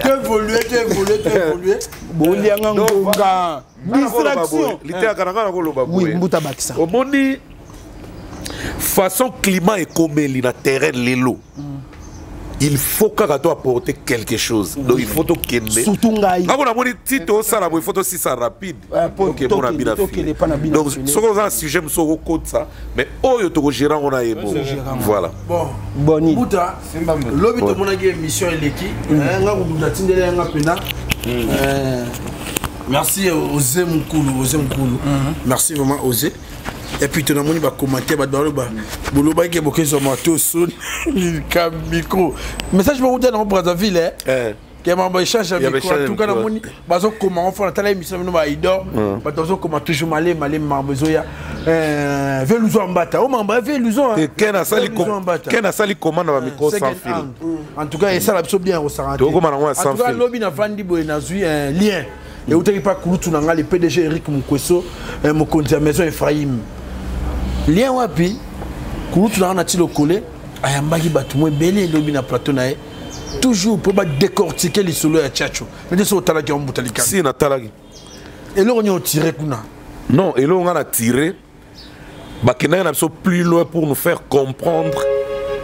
Toévolue, toévolue, toévolue. Bolianga ngonga, distraction. Liteyaka na ngai nakoloba. Oui, mbuta, bakisa. Omoni façon climat ekomeli na terrain lelo, il faut kaka to apporter quelque chose. Donc il faut tokende. Surtout ngai. Ngako namoni ti tosala boye, il faut tosisa rapide. Okemona bina file. Donc soki oza na sujet mosusu okokotisa, mais oyo tokogéra yango na ye bo, voilà. Bon. Boni. Mbuta, lobi tomonaki émission eleki nga kobuta tindela yanga mpena. Merci Osé Mukulu, Osé Mukulu. Merci vraiment Osé. Et puis tonamoni bacommentaire, bato baloba bolobaki bokezwa mato soni ka micro. Message moko te nango Brazzaville ke mambo échange ya micro. En tout cas namoni bazokoma ngo fona tala émission bino baidor, bato bazokoma toujours male male, mambo ezoya veluzo ambata o mambo ya veluzo. Ken asali commande na bamicro sans fil. En tout cas esala biso bien kosaka te. Tokokoma nango ya sans fil. Lobi navandi boye, nazwi un lien eutaki mpa kulutu na ngai le PDG Eric Mokweso, mokonzi ya Maison Ephraim. Lien wapi kulutu na ngai na ti lokole ayambaki bato mo ebele elobi na plateau na ye toujours mpo badécortiquer lisolo ya Tchatcho. Mais te soki otalaki yango, mbuta likambo. Si, natalaki. Eloko nini otire kuna? Non, eloko nga na tire, bakendaki na biso plus loin pour nous faire comprendre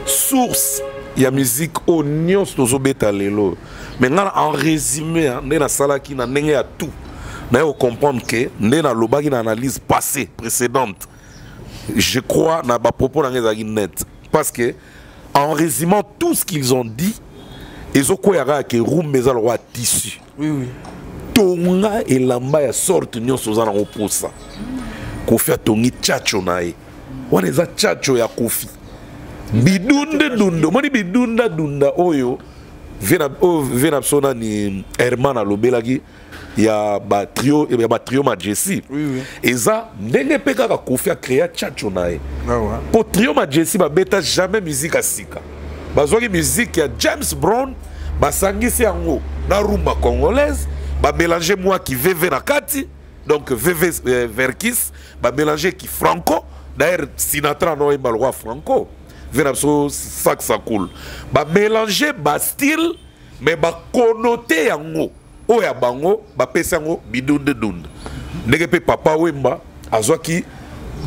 source ya musique oyo nyonso tozobeta lelo. Mais nga en résumé, nde nasalaki na ndenge ya tout naye kocomprendre ke nde nalobaki na analyse passée précédente, je crois na bapropos na ngai ezalaki net, parce que en résumant tout ce qu'ils ont dit, ezokwea kaka ke rumba eza lokwa tissu. Oui. Tonga elamba ya sorte nyonso oza nango mposa. Kofi atongi tchatcho na ye wana, eza tchatcho ya Kofi. Bidunda dunda, omoni bidunda dunda oyo oyo vie na biso nani Herman alobelaki ya batrio Majesi. Oui. Eza ndenge mpe kaka Kofi acréa tchatcho na ye, mpo trio Majesi babeta jamais musique ya sika. Bazwaki musique ya James Brown, basangisi yango na rumba congolaise, bamélange mwa kiveve na kati, donc vv verkis, bamélange ki franco. D'ailleurs Sinatra no oyemba lokwa franco. ve na biso sac sacool. Bamélange bastyle, mais bakonote yango oyo ya bango, bapesi yango bidundedunde. Ndenge mpe Papa Wemba azwaki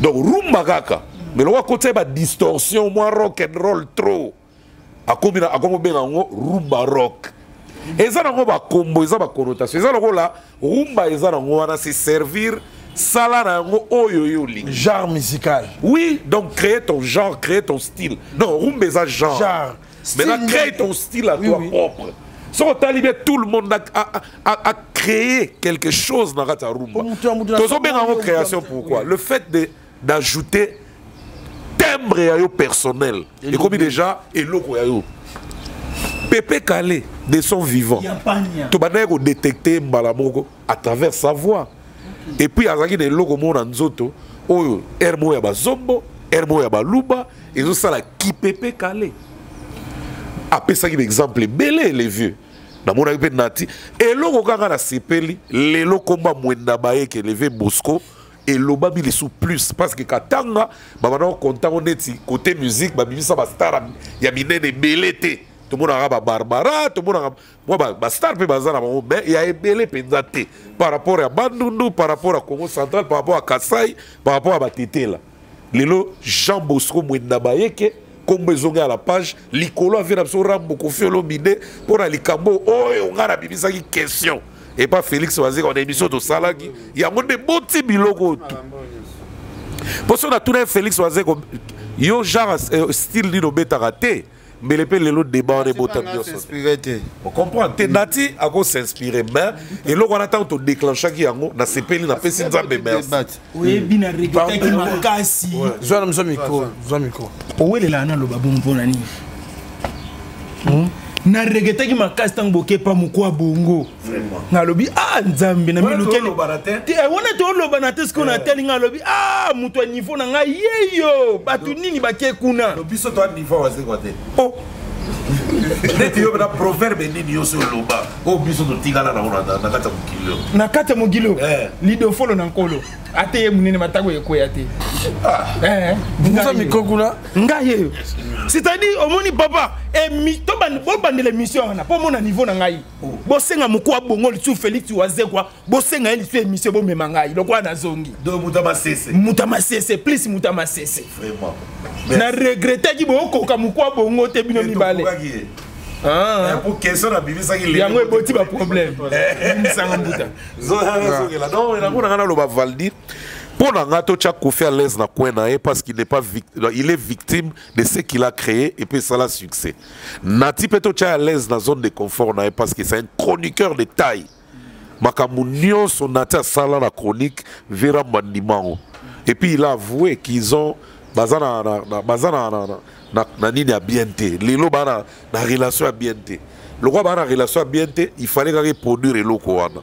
donc rumba kaka, mais lokola akotia badistorsion, mwa rock and roll trop, akomi na akomi obenga yango rumba rock. Eza nango bakombo, eza baconnotation, eza lokola rumba, eza nango wana, c'est servir sala na yango oyo yo olingi. Genre musical. Oui, donc créer ton genre, créer ton style. Non, rumba eza genre. Genre. Maintenant, Style. crée ton style à Oui, toi oui. propre. Soki otali bien, tout le monde a créé quelque chose na kati ya rumba. Moto ya moto na Tozobenga yango moto ya création. moto. Pourquoi? Le fait de d'ajouter timbre ya yo personnel ekomi déjà eloko ya yo. Pepe Kalé, de son vivant, tobandaki kodétecte mbala moko à travers sa voix. Et puis azalaki na eloko moko na nzoto oyo, air moko ya bazombo, air moko ya baluba, ezosala kipepe Kale. Apesaki baexemple ebele, les vieux. Namonaki mpe nati eloko kaka nasepeli lelo, komba Mwenda Bayeke, leve Bosco, elobami lisu plus, parce que Katanga babanda kokontango neti côté musique babimisa bastar ya minene ebele te. Tomonaka babarbara, tomonaka mwa bastar mpe baza na bango, mais ya ebele mpenza te par rapport ya Bandundu, par rapport ya Congo Central, par rapport ya Kasai, par rapport ya Batetela. Lelo Jean Bosco Mwenda Bayeke, kombo ezongi ya la page likolo. Ave na biso Rambo Kofi Olomide mpo na likambo oyo ngai nabimisaki question epa Félix Wazeka na émission tosalaki yango nde boti biloko oyo tu. Mpo so natuna ye Félix Wazeko, yo genre style nini obetaka te, mbele mpe lelo débat wana ebotami nyonso te. S'inspire te. Ocomprendre te, nati akosinspire, mais eloko wana, ntango todéclenchaki yango, nasepeli, napesi Nzambe merci. Oyebi, na regretaki makasi. Zwa na, zwa micro, zwa micro. Owelelaka naloba bongo mpo na nini? Na regretaki makasi ntango bokepa mokwa bongo, nalobi: "A Nzambe!" Na Wana milukeli tolobana te. Te, wana tolobana te. Sikoyo natali ngai, alobi: "A moto ya niveau na ngai yeyo, bato nini bake kuna?" Biso toa niveau Wazekwa te. Oh. Neti yo na proverbe nini nyonso oloba oyo biso totikala nango na kati ya mokili oyo? Na kati ya mokili oyo? Eh. Lidofolo na nkolo, ate ye monene, matako ekweya te. Eh, Zwa ngai micro kuna. Ngai yeyo, c'est-à-dire omoni papa, bobandela émission wana mpo omona niveau na ngai. Bosenga mokwa bongo lisusu Félix Wazekwa, bosenga ye lisusu émission, bomema ngai lokola nazongi. Donc moto ya masese. Moto ya masese, plus moto ya masese. Vraiment. Na regretaki, bokoka mokwa bongo te, bino mibale. Tokokaki ye. Ah. Po question nabimisaki lelo. Yango eboti baproblème misanga mbuta. Zongela. Non, yango na ngai naloba, Valdir, mpo na ngai totya Kofi à l'aise na coin na ye, parce qu'il n'est pas il est victime de ce qu'il a créé et puis esala succès. Nati mpe totya à l'aise na zone de confort na ye, parce que c'est un chroniqueur de taille. Makambo nyonso Nati asala na chronique vera mandimango. Et puis il a avoué qu'ils ont baza na baza na nini ya bien te. Lelo baa na relation ya bien te. Lokwa baa na relation ya bien te, il fallait kaka produire eloko wana,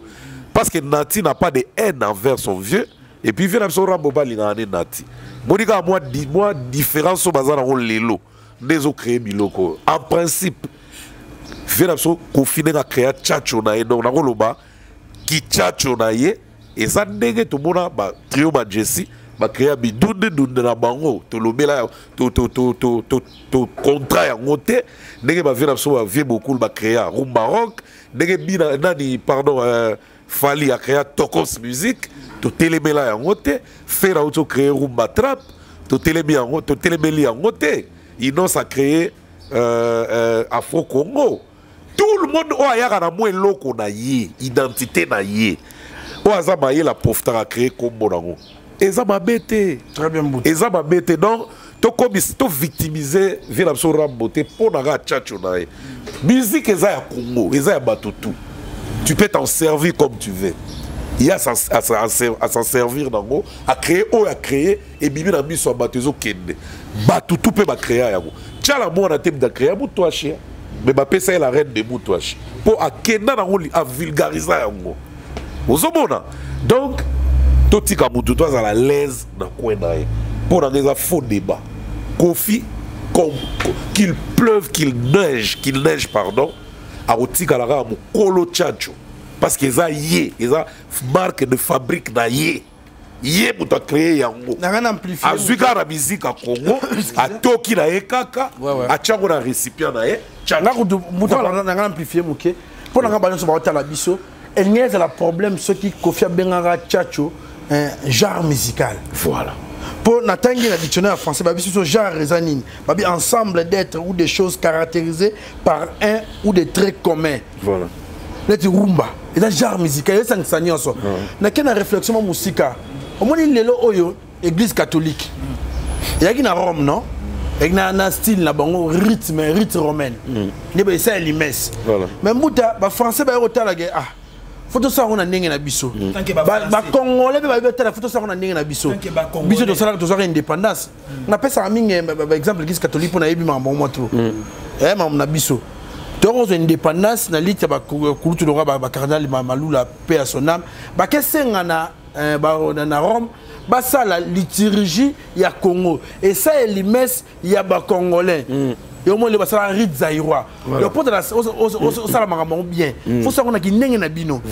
parce que Nati n'a pas de haine envers son vieux. Et puis vieux na biso Rambo balingaka nde Nati. Moni kaka mwa différence oyo baza nango lelo nde ezocréer biloko oyo. En principe, vieux na biso Kofi, ndenge acréa tchatcho na ye, donc nakoloba kitchatcho na ye eza ndenge tomona batrio bajesi bacréa bidundedunde na bango. Tolobela contrat yango te. Ndenge bavieux na biso, bavieux Bokulu, bacréa rumba rock, ndenge bina nani, pardon, Fali acréa tokos music, totelemela yango te. Ferre auti ocréer rumba trap, totelemi yango, totelemeli yango te. Inos a créé Afro Congo. Tout le monde oyo ayaka na mwa eloko na ye, identité na ye, oyo aza mayele, aprofitaka, créer kombo nango. Eza mabe te. Très bien, Mbuta. Eza mabe te. Donc tokomisi tovictimize vieux na biso Rambo te mpo na kaka tchatcho na ye. Musique eza ya Congo, eza ya bato tout. Tu peux t'en servir comme tu veux. Ye à s'en servir nango, acréer oyo acréer, ebimi na miso ya bato, ezokende. Bato tu mpe bacréa yango. Tiala mwana te mutu acréa mutu ashia, mais bapesa ye la reine de mutu ashi mpo akenda nango, avulgarisa yango. Ozomona, donc totika mutu to azala l'aise na coin na ye. Mpo na nga eza faux débat. Kofi, qu'il pleuve, qu'il neige, qu'il neige, pardon, akotikala kaka mokolo tchatcho, parce que eza ye, eza marque de fabrique na ye. Ye moto acréé yango, azwi kaka na musique ya Congo, atoki na ye kaka, atia yango na récipient na ye. Nga kutu mutu na nga amplifie moke mpo na nga. Banyonso baotala biso, elingi ezala problème soki Kofi abengaka Tchatcho genre musical. Voilà. Mpo natangi na dictionnaire français, babi biso genre eza nini? Babi ensemble d'êtres ou des choses caractérisées par un ou des traits communs. Voilà. Neti rumba eza genre musical, esangisa nyonso. Nake na réflexion mwa mosika. Omoni lelo oyo Église catholique eyaki na Rome, non? Eyaki na style na bango, rythme, rite romaine, nde baesaleli messe. Mais mbuta, bafrançais baye kotalake: ah, fo tosala yango na ndenge na biso. Bacongolais mpe bayebi otala, fo tosala yango na ndenge na biso. Biso tosalaka, tozwaka indépendance. Napesaka mingi baexemple Église catholique mpo nayebi makambo mwa trop. Makambo na biso, tokozwa indépendance na liti ya bakulutu lokola bacardinal Malula, mpe ya son âme, bakesenga na Rome basala liturgie ya Congo, esaleli messe ya bacongolais. Yo moni basala rite zaïrois. Donc mpo osala makambo yango bien, fo sango naki ndenge na bino.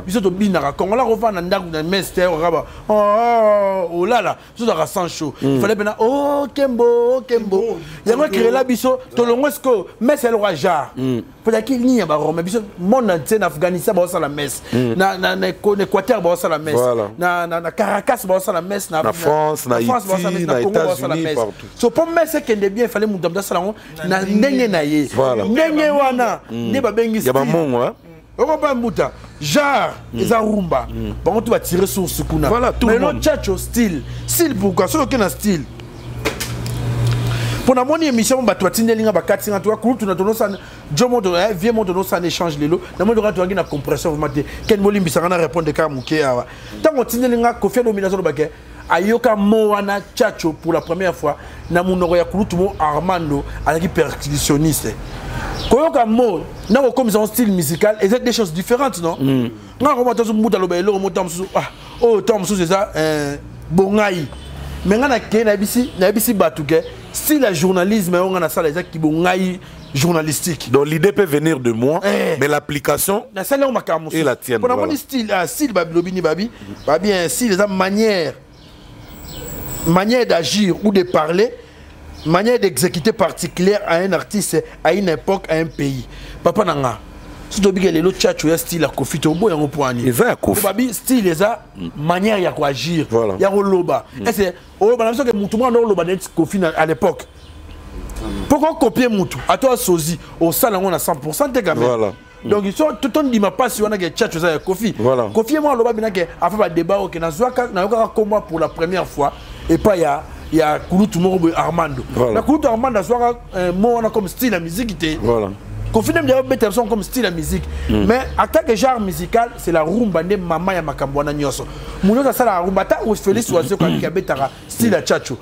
Biso tobinaka, congolais akovanda ndako na messe te, okaka olala. Biso tozalaka sans chaud. Il fallait mpena okembo okembo yango ekrela biso tolongwe. Sikoyo messe eloko ya genre mpo ezalaki nini ya barome. Biso monde entier, na Afghanistan baosala messe, na Équateur baosala messe, na Caracas baosala messe, na France, na Haïti, na Congo baosala États-Unis, messe. Partout. So mpo messe ekende bien, fallait moto moto asala yango na ndenge na ye. Ndenge wana nde babengi ya bamongo, hein? Okompa mbuta, genre eza rumba, bango to batire source kuna. Voilà, tout le Mais monde. Tchatcho style, style pourquoi? Soki oke na style, mpo namoni émission mo bato batindeli nga, bakati nga toka kulutu na tonosana jo moto vie moto tosana échange. Lelo namoni toka tokangi na compression vraiment te. Ken, bolimbisanga na répondre kaka moke awa. Ntango otindeli nga, Kofi Olomide azolobake ayoka mo wana Tchatcho pour la première fois na monoko ya kulutu mo Armando, azalaki percussionniste. Koyoka mo na kokomisa ngo style musical eza des choses différentes, non? Nga koma taso mbuta aloba eloko mo, ntango mosusu, ah, oyo ntango mosusu eza bongai. Mais nga nakei, nayebisi bato ke style ya journalisme oyo nga nasala eza kibongai journalistique. Donc l'idée peut venir de moi, mais l'application nasali yango makambo. est la tienne. Mpo namoni style, style babilobi ni babi babi style eza manière d'agir ou de parler, manière d'exécuter particulière à un artiste, à une époque, à un pays. Papa nanga, soki tobika lelo Tchatcho ya style ya Kofi, toboya yango mpo ani? Eza ya Kofi. Babi style eza manière ya koagir, ya koloba. Ese oloba na biso ke mutu mwana oloba neti Kofi à l'époque, mpo kokopie mutu ato asozi osala yango na 100 te quand même. Donc so tondima mpasi wana ke Tchatcho eza ya Kofi. Kofi ye moko aloba bina ke afa badébat oke nazwaka, nayokaka komwa pour la première fois epai ya kulutu moko boye Armando. Na kulutu Armando azwaka mo wana comme style ya musique te. Kofi nde abeta biso comme style ya musique. Mais en tant que genre musical, c'est la rumba nde mama ya makambo wana nyonso. Moto nyonso asalaka rumba, ata Félix Wazekwa aliki abetaka style ya Tchatcho,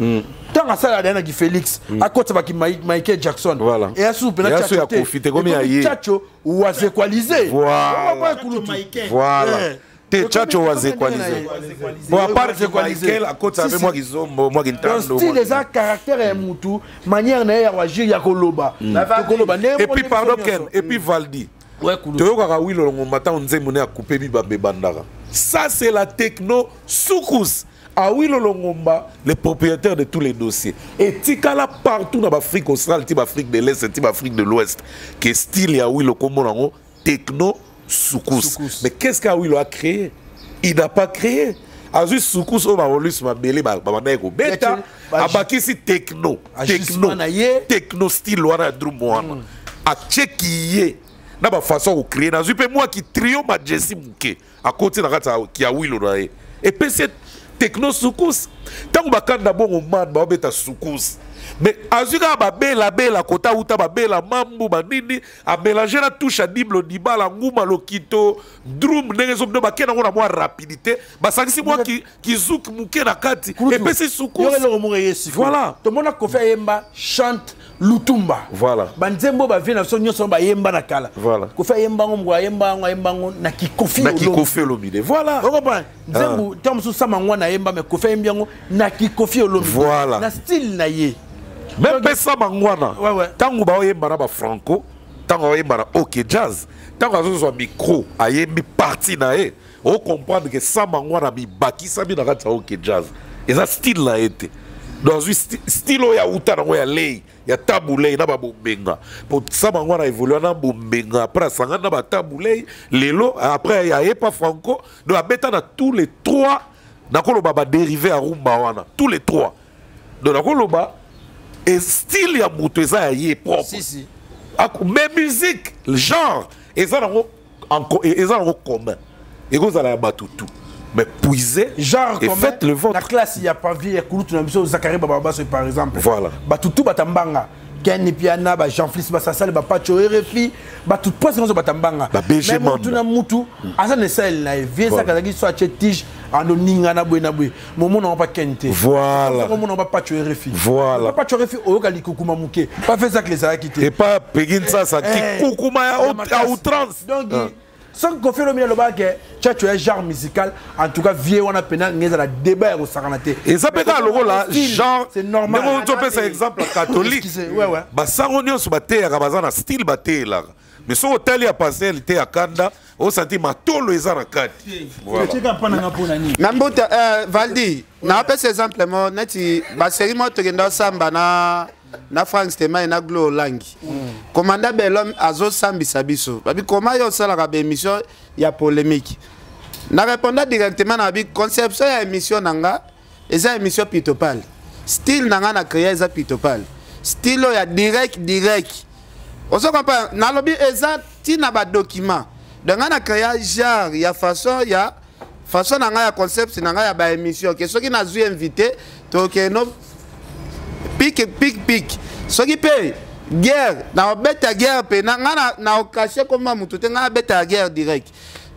ntango asalaka dayanaki Félix akota baki Michael Jackson eya susu mpena. Eya su ya Kofi te, komi ya ye. Tchatcho wazekwalize. Voilà. Te, Tchatcho wazekwalize. Bon, à part Michael akota mpe mwa kizombo, mwa kintando. Style eza caractère ya mutu, manière na ye ya koagir, ya koloba, tokoloba ndenge. Et puis, pardon Ken, et puis Valdi, toyokaka Wilo Longomba ntango nzembo ne akupe mibambe ebandaka. Ça, c'est la techno soukous. Awilo Longomba, le propriétaire de tous les dossiers, etikala partout na baafrique australe, ti baafrique de l'Est, ti baafrique de l'Ouest, ke style ya Awilo kombo nango techno soukous. Mais qu'est-ce qu'Awilo a créé? Il n'a pas créé. Azwi soukous oyo baolusi mabele babandaki kobeta, abakisi techno, techno, techno style wana ya drum wana, atieki ye na bafaçon ya kocréer. Nazwi mpe mwa kitrio majesi moke akoti na kati ya Wilo na ye, epesi ye techno soukous. Ntango bakanda bongo man baobeta soukous, mais azwi kaka babelabela kota uta babela mambu banini, amélange na touche ya diblo dibala nguma lokito drum ndenge ezobino, bakende yango na mwa rapidité, basangisi mwa kizuki moke na kati, epesi soukous. Eloko moko eye sikoyo. Voilà. Tomona Kofi ayemba chante lutumba. Banzembo bavie na biso nyonso bayemba na kala. Kofi ayemba yango moko, ayemba yango, ayemba yango na kikofi. Na kikofi Olomide, voilà. Okomprendre nzembo ntango mosusu sama ngwana ayemba, mais Kofi ayembi yango na kikofi Olomide. Na style na ye. Même mpe sama ngwana, ntango baoyemba na bafranco. Ntango aoyemba na Ok Jazz, ntango azozwa micro, ayembi parti na ye, ocomprendre ke Sama Ngwana mibakisami na kati ya Ok Jazz. Eza style na ye te. Donc azwi style oyo auta nango ya lei ya tabulei na babombenga, po Sama Ngwana évolue na bombenga, après asangani na batabulei lelo, après aye pa Franco. Donc abeta na tous les trois, nakoloba badérivé ya rumba wana, tous les trois. Donc nakoloba e style ya moto eza ya ye propre. Si, si. Mais musique genre eza nango eza nango commun, ekozala ya bato tout, mais puiser genre et commun, faites le vôtre. La classe ya pavi ya kulutu na biso Zakari Bababaso par exemple. Voilà. Batutu batambanga. Ken Piana, ba Jean-Fils Basasale, ba Pacho RFI, ba tout presque nyonso batambanga. Ba BG Mais mutu Manda. na mutu, aza na esali na ye. Vie Voilà. ezaka azalaki so atie tige, ando ninga na boye na boye. Momona wa pa Ken te. Voilà. Momona wa pa Pacho RFI. Voilà. Pa Pacho RFI oyoka likukuma moke. Pa fait ça que les azalaki te. Et pas Peggy Nsasa, Eh, kikukuma ya ya makasi. à outrance. Donc, Ah. soki Koffi Olomide alobaka ke Tchatcho ya genre musical, en tout cas vie wana pena ngeza na débat ya kosakana te. Eza mpe kaka lokola Style, genre c'est normal. ndenge topesa exemple ya catholique. Excusez, ouais, ouais. Basango nyonso bateyaka baza na style bateyelaka, mais soki otali ya pasteur te ya kanda, osanti matolo eza na kati. Voilà. Tika mpa nanga mpona nini? Na mbuta Valdi, napesa exemple mo neti baseri mo tokenda osamba na Frank Stemai na Glo Olangi. Komanda Belhomme azosambisa biso babi koma yo osalaka baémission ya polémique. Na répondant directement na babi conception ya émission na nga eza émission pitopale, style na nga na créa eza pitopale, style oyo ya direct direct, ozo comprendre. Nalobi eza ntina badocument, donc nga na créa genre ya façon ya façon na ngai ya concept na ngai ya baémission ke soki nazwi invité tokeno pik pik pik, soki mpe guerre na obeta guerre mpe na ngai na okashe komba mutu te, ngai abeta guerre direct.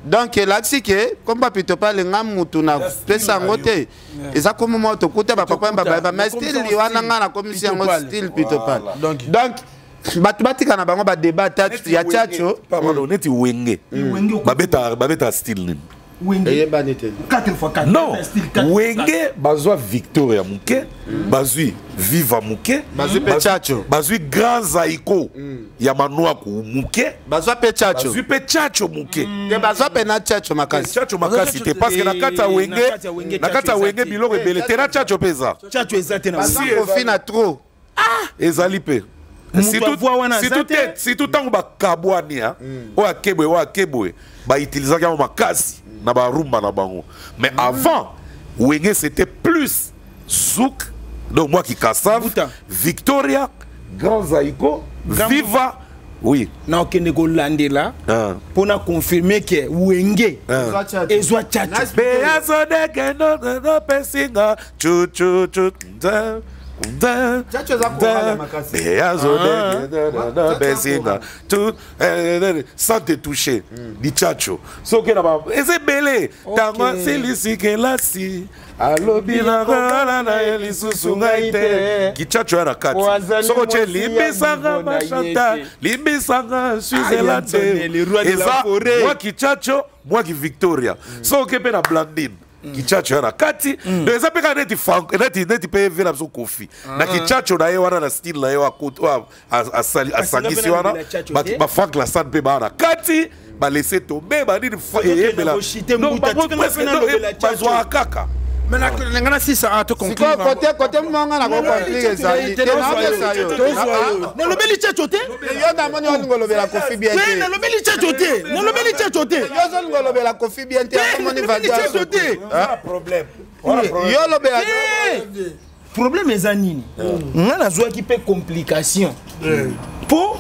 Donc elakisi ke komba pitopale nga mutu na pesa yango te, eza kombo moko tokuta bapapa babayeba, mais style wana ngai nakomisi yango style pitopale. Donc bato batika na bango badébat ya Tchatcho. Pardon, neti Wenge babeta style nini? Eyebani te. 4x4. Non, Wenge bazwa Victoria moke, bazwi Viva moke, Bazwi mpe Tchatcho. Bazwi Grand Zaiko ya Manwaku moke, bazwa mpe Tchatcho. Bazwi mpe Tchatcho moke. Te, bazwa mpe na Tchatcho makasi. Tchatcho makasi te, parce que na kati ya Wenge, na kati ya Wenge biloko ebele te, na Tchatcho mpe eza. Tchatcho eza te na Baza Wenge. Kofi na trop. Ezali mpe. Moto avoi wana aza Surtout te. te, surtout ntango bakabwani oyo akeboye, oyo akeboye, bautilisaki yango makasi na barumba na bango. Mais avant Wenge c'était plus zouk, donc moi qui Kassav, Victoria, Grand Zaiko, Viva, oui. Na okende kolandela mpona confirme ke Wenge ezwa Tchatcho. Beazodekenopesinga chuchuchu. Tchatcho eza chorale ya makasi. Beazodekenopesinga sans te toucher di Tchatcho soki na ba eza ebele. Ntango asilisi kelasi, alobi nakala na ye lisusu ngai te, kitchacho ya na kati. Soki otie limbisanga machanta, limbisanga suizela te, eza mwa kitchacho, mwa ki Victoria. Soki oke mpe na Blandine, kichacho ya na kati. Donc eza mpe kaka neti neti mpe ve na biso Kofi na kichacho na ye wana, na style na ye oyo asangisi wana, bafrank Lassan mpe baa na kati, balese tombe banini eyembela bazwaka kaka. Nga na sisa to Sikoyo kote kote monga na koconclure ezali te, naopesa yo. Nalobeli Tchatcho te. Yo namoni olingo olobela Kofi bien te. Nalobeli Tchatcho te, nalobeli Tchatcho te. Yo ozolinga olobela Kofi bien te, namoni Nalobeli Tchatcho te. Yo olobela. Problème eza nini? Nga nazwaki mpe complication mpo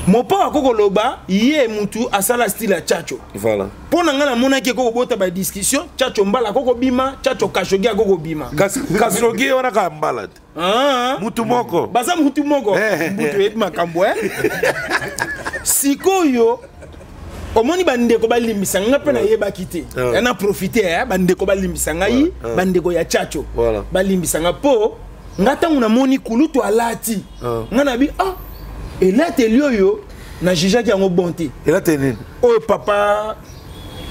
mopa ako koloba ye mutu asala style ya Tchatcho. Voilà. Mpo na ngai namonaki eko kobota badiscussion, Tchatcho mbala ako kobima, Tchatcho Kashogi ako kobima. Kashogi wana kaka mbala te, mutu moko. Baza mutu moko, mutu oyebi makambo. Sikoyo omoni bandeko balimbisa nga mpe nayebaki te, na profite bandeko balimbisa ngai, bandeko ya Tchatcho balimbisa nga mpo nga ntango namoni kulutu alati, nga nabi ah, elateli oyo na jugeaki yango bon te. Elateli nini? Oyo papa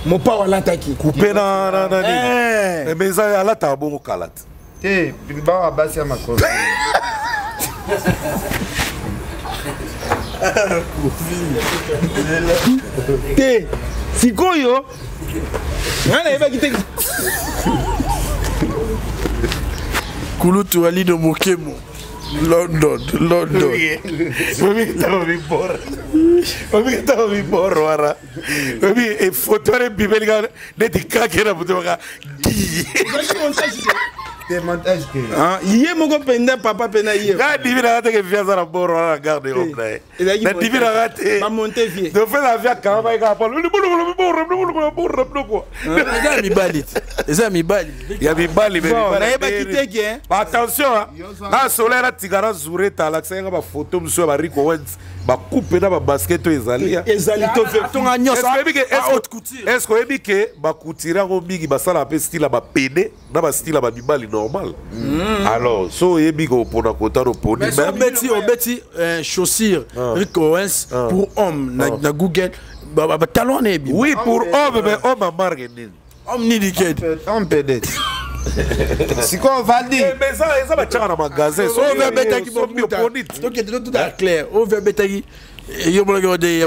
mopao alataki. Coupe na nini, mais eza alataka bongo kala te. Te, bawa basi ya makolo. Te sikoyo ngai nayebaki te. Kulutu Alido Mokemo, London, London. Omikitaka miboro wana, obi efoto wana ebimeli kaka neti kake na moto baka. Ye moko mpenza, papa mpenza ye. Ngai ndimi nanga teke vie aza na boro wana na garde robe na ye. Ezalaki Nandimi nanga te. Bamonte vie. Dofela vie akanga bai kaka palo Eza ya mibali te, eza ya mibali. Ya mibali. Bon, nayebaki te ke Attention, nga soleil natika na zureta alakisaki nga bafoto mosusu ya bariko wens, bakupe na babasket oyo ezali. Ezali to Tonga nyonso Est-ce à haute couture. est-ce que oyebi ke bacouturier yango mingi basalaka mpe style ya bapede na bastyle ya bamibali normal? Alors so oyebi kopona kota oponi. Mais so obeti chaussure Rick Owens pour homme na Google, batalon wana ebi. Oui, pour homme, mais homme amarke nini? Homme nini ked? Homme pede sikoyo Valdi. Mais eza batiaka na magasin. Oyo ve abetaki Sombi, oponi te. Tokende totala clair, oyo ve abetaki yo monaki ode.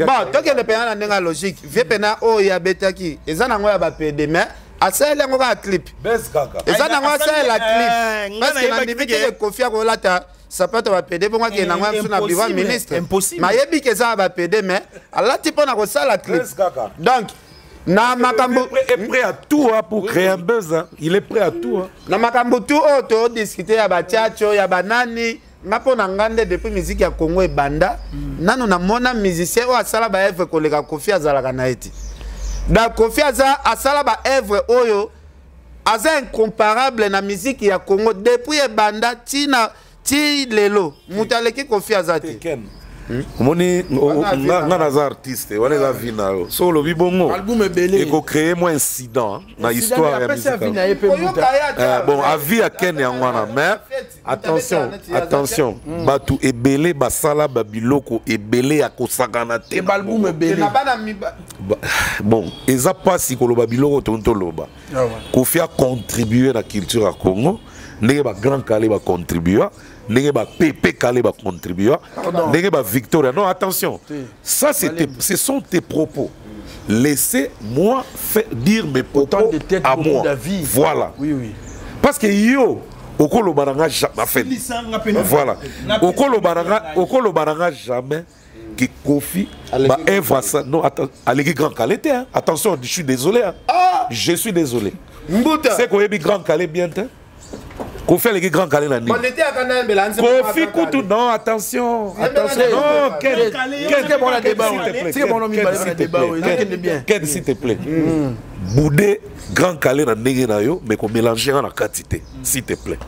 Bon, tokende mpena na ndenge ya logique. Vie mpena oyo abetaki eza nango ya bapede, mais asaleli yango kaka clip. Bes kaka. Eza nango asalela Eh, clip nga parce que nayebaki nandimi te ke- teke Kofi akolata sapato ya bapede bongo akende nango ya mosu na bureau ya Impossible, ministre. impossible. Mayebi ke eza ya bapede, mais alati mpo na kosala clip. Bes kaka. Donc na makambo Il est prêt à tout, hein, pour créer un buzz, hein. Il est prêt à tout, hein. Na makambo tu oyo todiscute ya batiatio ya banani, nga mpo na nga nde depuis musique ya Congo ebanda nano namona musicien oyo asala baevre koleka Kofi azalaka na ye te. Donc Kofi aza asala baevre oyo aza incomparable na musique ya Congo depuis ebanda ntina ti lelo, moto aleki Kofi aza te. Ken. Omoni Wana vie na nga naza artiste, wana eza vie na yo. So olobi bongo Album ebele. ekocrée mwa incident na histoire ya Apesi avi musique. na ye mpe Koyoka mbuta. ye ata- Bon, avis ya Ken yango wana, mais attention, attention, bato ebele basala babiloko ebele ya kosakana te na Baalbum bongo. ebele. Na bana miba. Bon, eza mpasi koloba biloko toni toloba. Kofi acontribue na culture ya Congo ndenge bagrand Kale bacontribua, ndenge bapepe Kale bacontribua, ndenge bavictoria. Non, attention, ça c'est ce sont tes propos, laissez-moi dire mes Autant propos de têtes, à beaucoup moi. d'avis. Voilà. Oui, oui. Parce que yo okoloba na nga jamais, en fait, voilà, okoloba na nga jamais que Kofi baevre asa. Non, attends, aleki grand Kale te, hein. Attention, je suis désolé, hein. Je suis désolé. Mbuta. C'est koyebi grand Kale bien te. Kofi aleki grand Kale na nini? Bon, lete akanda yembela nzembo Kofi ya Grand kutu Kale. non, attention, attention, Yembela non, nzembo. Ken, Ken, Tika bona Ken, débat s'il te oyo. plaît, Tika Ken, bona Ken, mibale s'il na te débat plaît, oyo. Ken, Ezokende bien. Ken, s'il te plaît, bude grand Kale na ndenge na yo, mais komélange nga na kati te, s'il te plaît.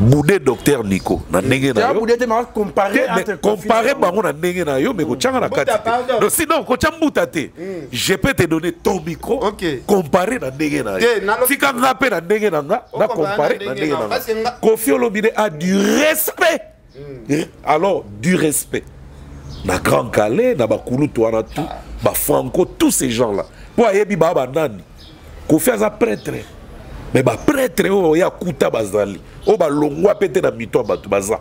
Bude docteur Nico na ndenge na Te yo. abude te maka comparer Te, mais entre Kofi comparer bango na ndenge na yo, mais kotyanga na Mbuta, kati te. pardon. Non, sinon kotya mbuta te. Je peux te donner ton micro. Ok. Comparer na ndenge na Te, yo, tika nga mpe na ndenge na nga na Okompare comparer na na ndenge ndenge na na yo. Parce que nga. nga- Kofi Olomide a du respect, alors du respect na Grand Calais, na bakulutu wana tout, bafranco, tous ces gens là mpo ayebi baa banani. Kofi aza prêtre, mais baprêtre oyo oyo akuta bazali oyo balongwa mpe te na mito ya bato baza.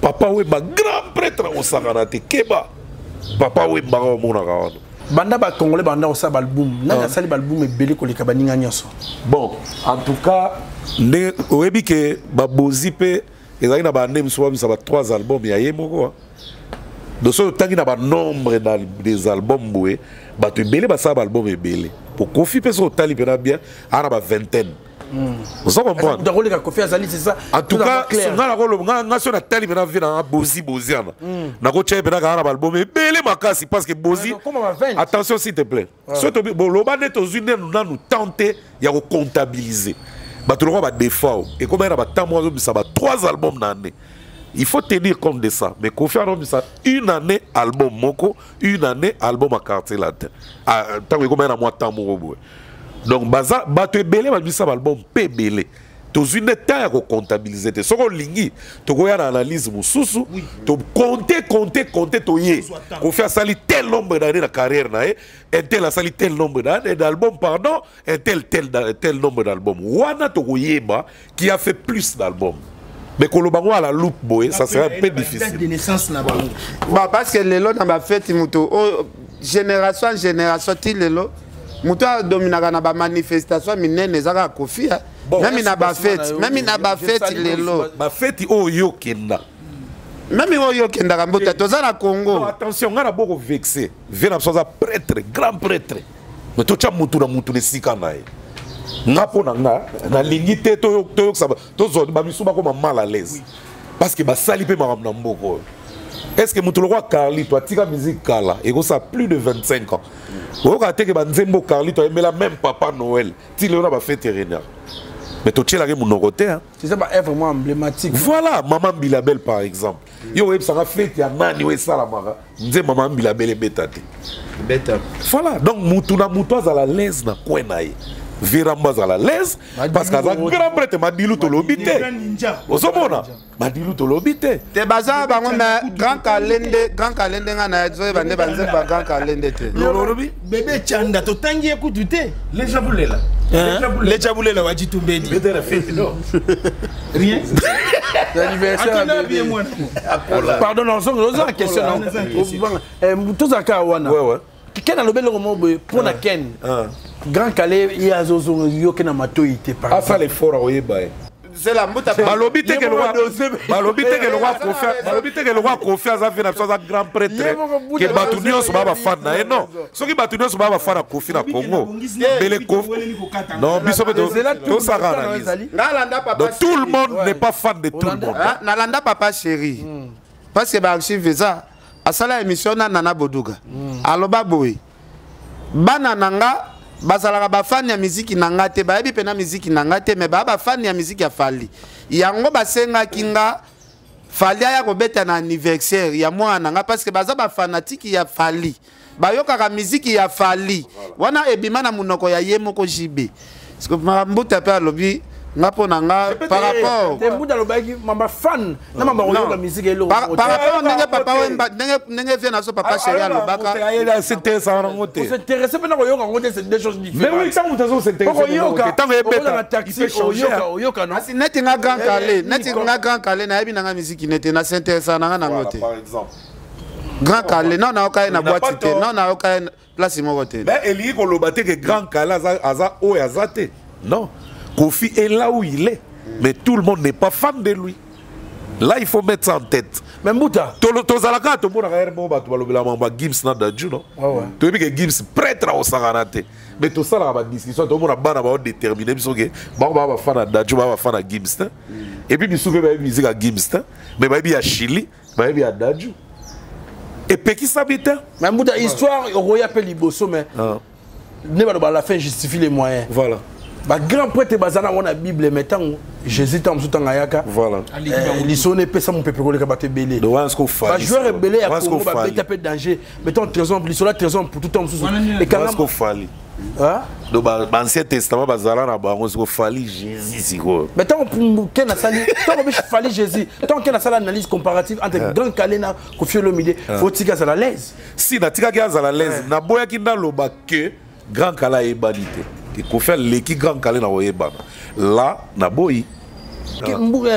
Papa Wemba, grand prêtre, akosakana te. Keba papa Wembaka omonaka wana. Banda bacongolais banda kosala baalbum, nani asali baalbum ebele koleka baninga nyonso? Bon, en tout cas ndenge oyebi ke babozi mpe ezalaki na bande mosusu babimisa ba trois album ya ye moko, ah. Donc soki otangi na banombre des albums boye, bato ebele basala baalbum ebele. Po Kofi mpe soki otali mpena bien, aa na bavingtaine, oza comprendre? Moto akoleka Kofi azali, c'est ça. En tout Tout cas d'abord clair. nga nakoloba, nga so natali mpena vie nanga, bozi bozi ana nakotya ye mpena kaka na baalbum ebele makasi parce que bozi Ouais, comme ba 20. Attention, s'il te plaît. So tobi bon, loba nde tozwi nde nanu temps te ya kocomptabiliser bato lokwa badefao ekomaki na batemps moko azobimisa ba trois albums na année. Il faut tenir compte de ça. Mais Kofi azobimisa une année album moko, une année album à Quartier Latin. Ah, ntango ekomaki na mwa temps moko boye. Donc baza bato ebele babimisa baalbum mpe ebele, tozwi nde temps ya kocomptabiliser te. Soki olingi, tokoya na analyse mosusu, tokonte konte konte, toye Kofi asali tel nombre d'année na carrière na ye, un tel asali tel nombre d'année d'album, pardon, un tel tel tel nombre d'album wana, tokoyeba qui a fait plus d'albums. Mais koloba ngo à la loupe boye, ça serait un peu difficile. De naissance na bango. Bon, parce que lelo na bafeti moto oyo génération en génération ti lelo moto adominaka na bamanifestation minene eza kaka Kofi. Bon, meme na bafeti, meme na bafeti lelo. Bafeti oyo yo okenda. Meme oyo okendaka, mbuta, toza na Congo. Non, attention, nga na boko vexé vie na biso, aza prêtre, grand prêtre, mais totya mutu na mutu na esika na ye. Nga, mpo na nga, nalingi te toyokisa, tozwa bamisu bakoma mal à l'aise, parce que basali mpe makambo na mboka oyo. Est ce que moto lokwa Carlito atika musique kala, ekosala plus de 25 ans, oyokaka te ke banzembo Carlito ayembela même Papa Noël ti lelo na bafete renard, mais totielaki monoko te, hein. C'est ça, ba vraiment emblématique. Voilà, Mama Mbilabel par exemple. Yo oyebisanga fete ya nani oyo esalamaka nze Mama Mbilabel ebeta te? Beta. Voilà, donc mutu na mutu azala l'aise na coin na ye. Virambo azala l'aise parce que aza grand prêtre. Madilu tolobi te, ozomona Madilu tolobi te. Te, baza bango, mais Grand Kalende, Grand Kalende, nga na zoyeba nde banzembo ya Grand Kalende te. Olobi. Bebe Chanda totangi ye kutu te. Leja Bulela. Leja Bulela wa Jitumbedi. Beta fete, non? Rien. L'anniversaire. Atuna bien mwana. Pardon, non, oza question tozalaka wana. Ken alobi eloko moko boye mpo na Ken. Grand Kale ye azozonga yoke na matoi te. Asala effort akoyeba ye. Zela, mbuta. Balobi te ke lokwa Kofi, balobi te ke lokwa Kofi aza vie na biso, aza grand prêtre, ke bato nyonso baa bafan na ye. Non, soki bato nyonso baa bafan na Kofi na Congo, mbele Kofi non. Biso mpe tosaka analyse. Nalanda papa. Donc tout le monde n'est pas fan de tout le monde. Nalanda papa chéri, parce que baarchive eza. Asala émission na Nana Boduga, aloba boye: bana na nga bazalaka bafani ya miziki na nga te, bayebi mpena miziki na nga te, mais baa bafani ya miziki ya Fally. Yango basengaki nga Fally aya kobeta na anniversaire ya mwana na nga, parce que baza bafanatiki ya Fally, bayokaka miziki ya Fally. Wana ebima na monoko ya ye moko JB. Mbuta mpe alobi nga mpo na nga par rapport Te, mbuta alobaki mamba fan na mamba koyoka musique eloko. Par rapport ndenge Papa Wemba, ndenge vie na biso Papa Chéri alobaka. Yango te. S'intéresser mpe na koyoka yango te, c'est deux choses différentes. Mais oui, ntango moto azo koyoka ntango ebeta na taxi, oyoka, oyoka, non? Kasi neti nga Grand Kale, neti nga Grand Kale, nayebi nanga musique nete na s'intéresse na nga nango te. Par exemple. Grand Kale, non, nayoka ye na boîte te, non, nayoka ye place moko te. Mais elingi koloba te ke Grand Kale aza oyo aza te. Non, Kofi est là où il est, mais tout le monde n'est pas fan de lui. Là, il faut mettre ça en tête. Mais mbuta, tozalaka, tomonaka ere moko bato balobela mambo ya Gims na Dadju. Non, toyebi ke Gims prêtre aosakana te, mais tosalaka badiscussion, tomona bana baodétermine biso ke bango baa bafan ya Dadju, baa bafan ya Gims te. Et puis biso mpe bayebi musique ya Gims te, mais bayebi ya Chili, bayebi ya Dadju, epekisami te. Mais mbuta, histoire okoya mpe liboso, mais nde baloba la fin justifie les moyens. Voilà. Bagrand prêtre baza nango na Bible, mais ntango Jésus, ntango mosusu, ntango ayaka, voilà, lisolo epesa mopepe koleka bato ebele. Bajoueur ebele ya Congo babeta mpe danger, mais ntango Trésor, lisolo ya Trésor Mputu, ntango mosusu. Ekanga Fally. Donc baancien testament bazala na bango, siko Fally Jésus sikoyo. Mais ntango Ken asali, ntango biso Fally Jésus, ntango Ken asala analyse comparative entre Grand Kale na Kofi Olomide, faut tika azala l'aise. Si natikaki azala l'aise, naboyaki naloba ke Grand Kale ayebani te, Kofi aleki Grand Kale na koyebana. Là naboyi.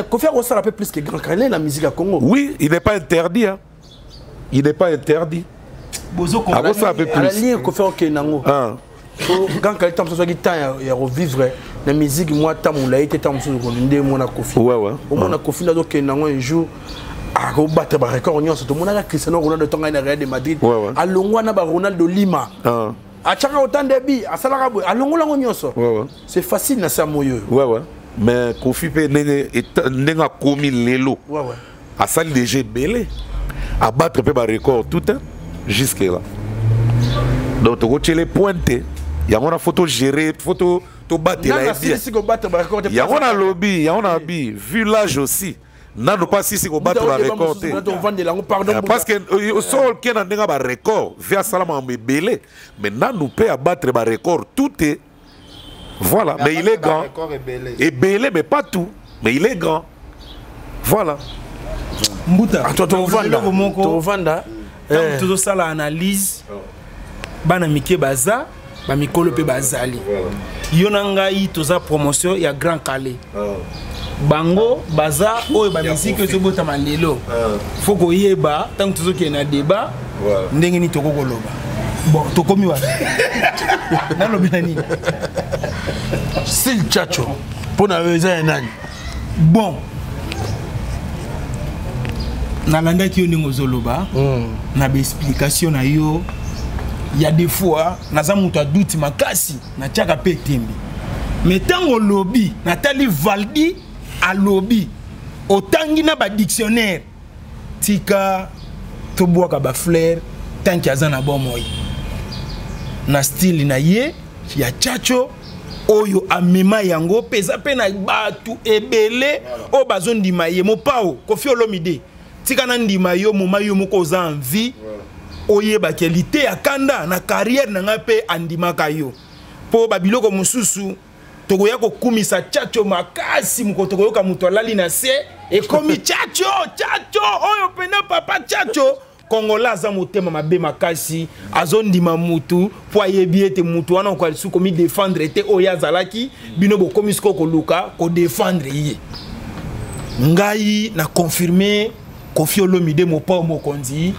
Kofi akosala mpe plus que Grand Kale na musique ya Congo. Oui, il n'est pas interdit, hein. Il n'est pas interdit, akosala mpe plus. Alalire Kofi akokende nango. Grand Kale, ntango mosusu azwaki temps ya revivre na musique mwa ntango molai te, ntango mosusu nde mwana Kofi, omona Kofi nde azokende nango. Un jour akobata barecord nyonso. Tomonaka Cristiano Ronaldo ntango ai na Real de Madrid, alongwa na baRonaldo Lima, atiaka autant de bi, asalaka boye, alongolango nyonso. C'est facile na sa moyo oyo. Ouais. Mais Kofi mpe ndenge akomi lelo, asali déjà ebele, abattre mpe barecord tout, hein, jusque là. Donc tokotiele pointe yango na faut togérer, faut tobatela ye bien. Yango nalobi, yango nalobi, vu l'âge aussi, nano mpa sisi kobattre barecord te, parce que so oke na ndenge ya barecord, vi asala makambo ebele, mais nanu mpe abattre barecord tout te. Voilà, mais il est grand. Ebele, mais pas tout. Mais il est grand. Voilà. Mbuta, tovanda, tovanda. Ntango tozosala analyse, bana mike baza, bamikolo mpe bazali. Yo na ngai toza promotion ya Grand Kale. Bango baza oyo bamiziki ezobotama lelo. Faut koyeba ntango tozokende na débat ndenge nini tokoki koloba. Bon, tokomi wapi? Nalobi na nini? Style Tchatcho mpo na yo eza ya nani? Bon, nalandaki yo ndenge ozoloba na baexplication na yo. Ya des fois naza moto aduti makasi, natiaka mpe tembe, mais ntango olobi, natali Valdi alobi, otangi na badictionnaire. Tika tobwaka bafleur tanki aza na bomoi na style na ye ya Tchatcho oyo amema yango mpe eza mpe na bato ebele oyo bazondima ye. Mopao Kofi Olomide, tika na ndima yo moma yo moko oza envie oyebaki lite ya kanda na carrière na ngai mpe andimaka yo mpo babiloko mosusu. Tokoya kokumisa Tchatcho makasi moko, tokoyoka moto alali na se ekomi Tchatcho, Tchatcho oyo pena papa Tchatcho. Kongola aza motema mabe makasi, azondima mutu mpo ayebi ete mutu wana okoka lisusu komidefendre te. Oyo azalaki bino bokomi sikoyo koluka kodefendre ye. Ngai na confirme Kofi Olomide, mopao mokonzi,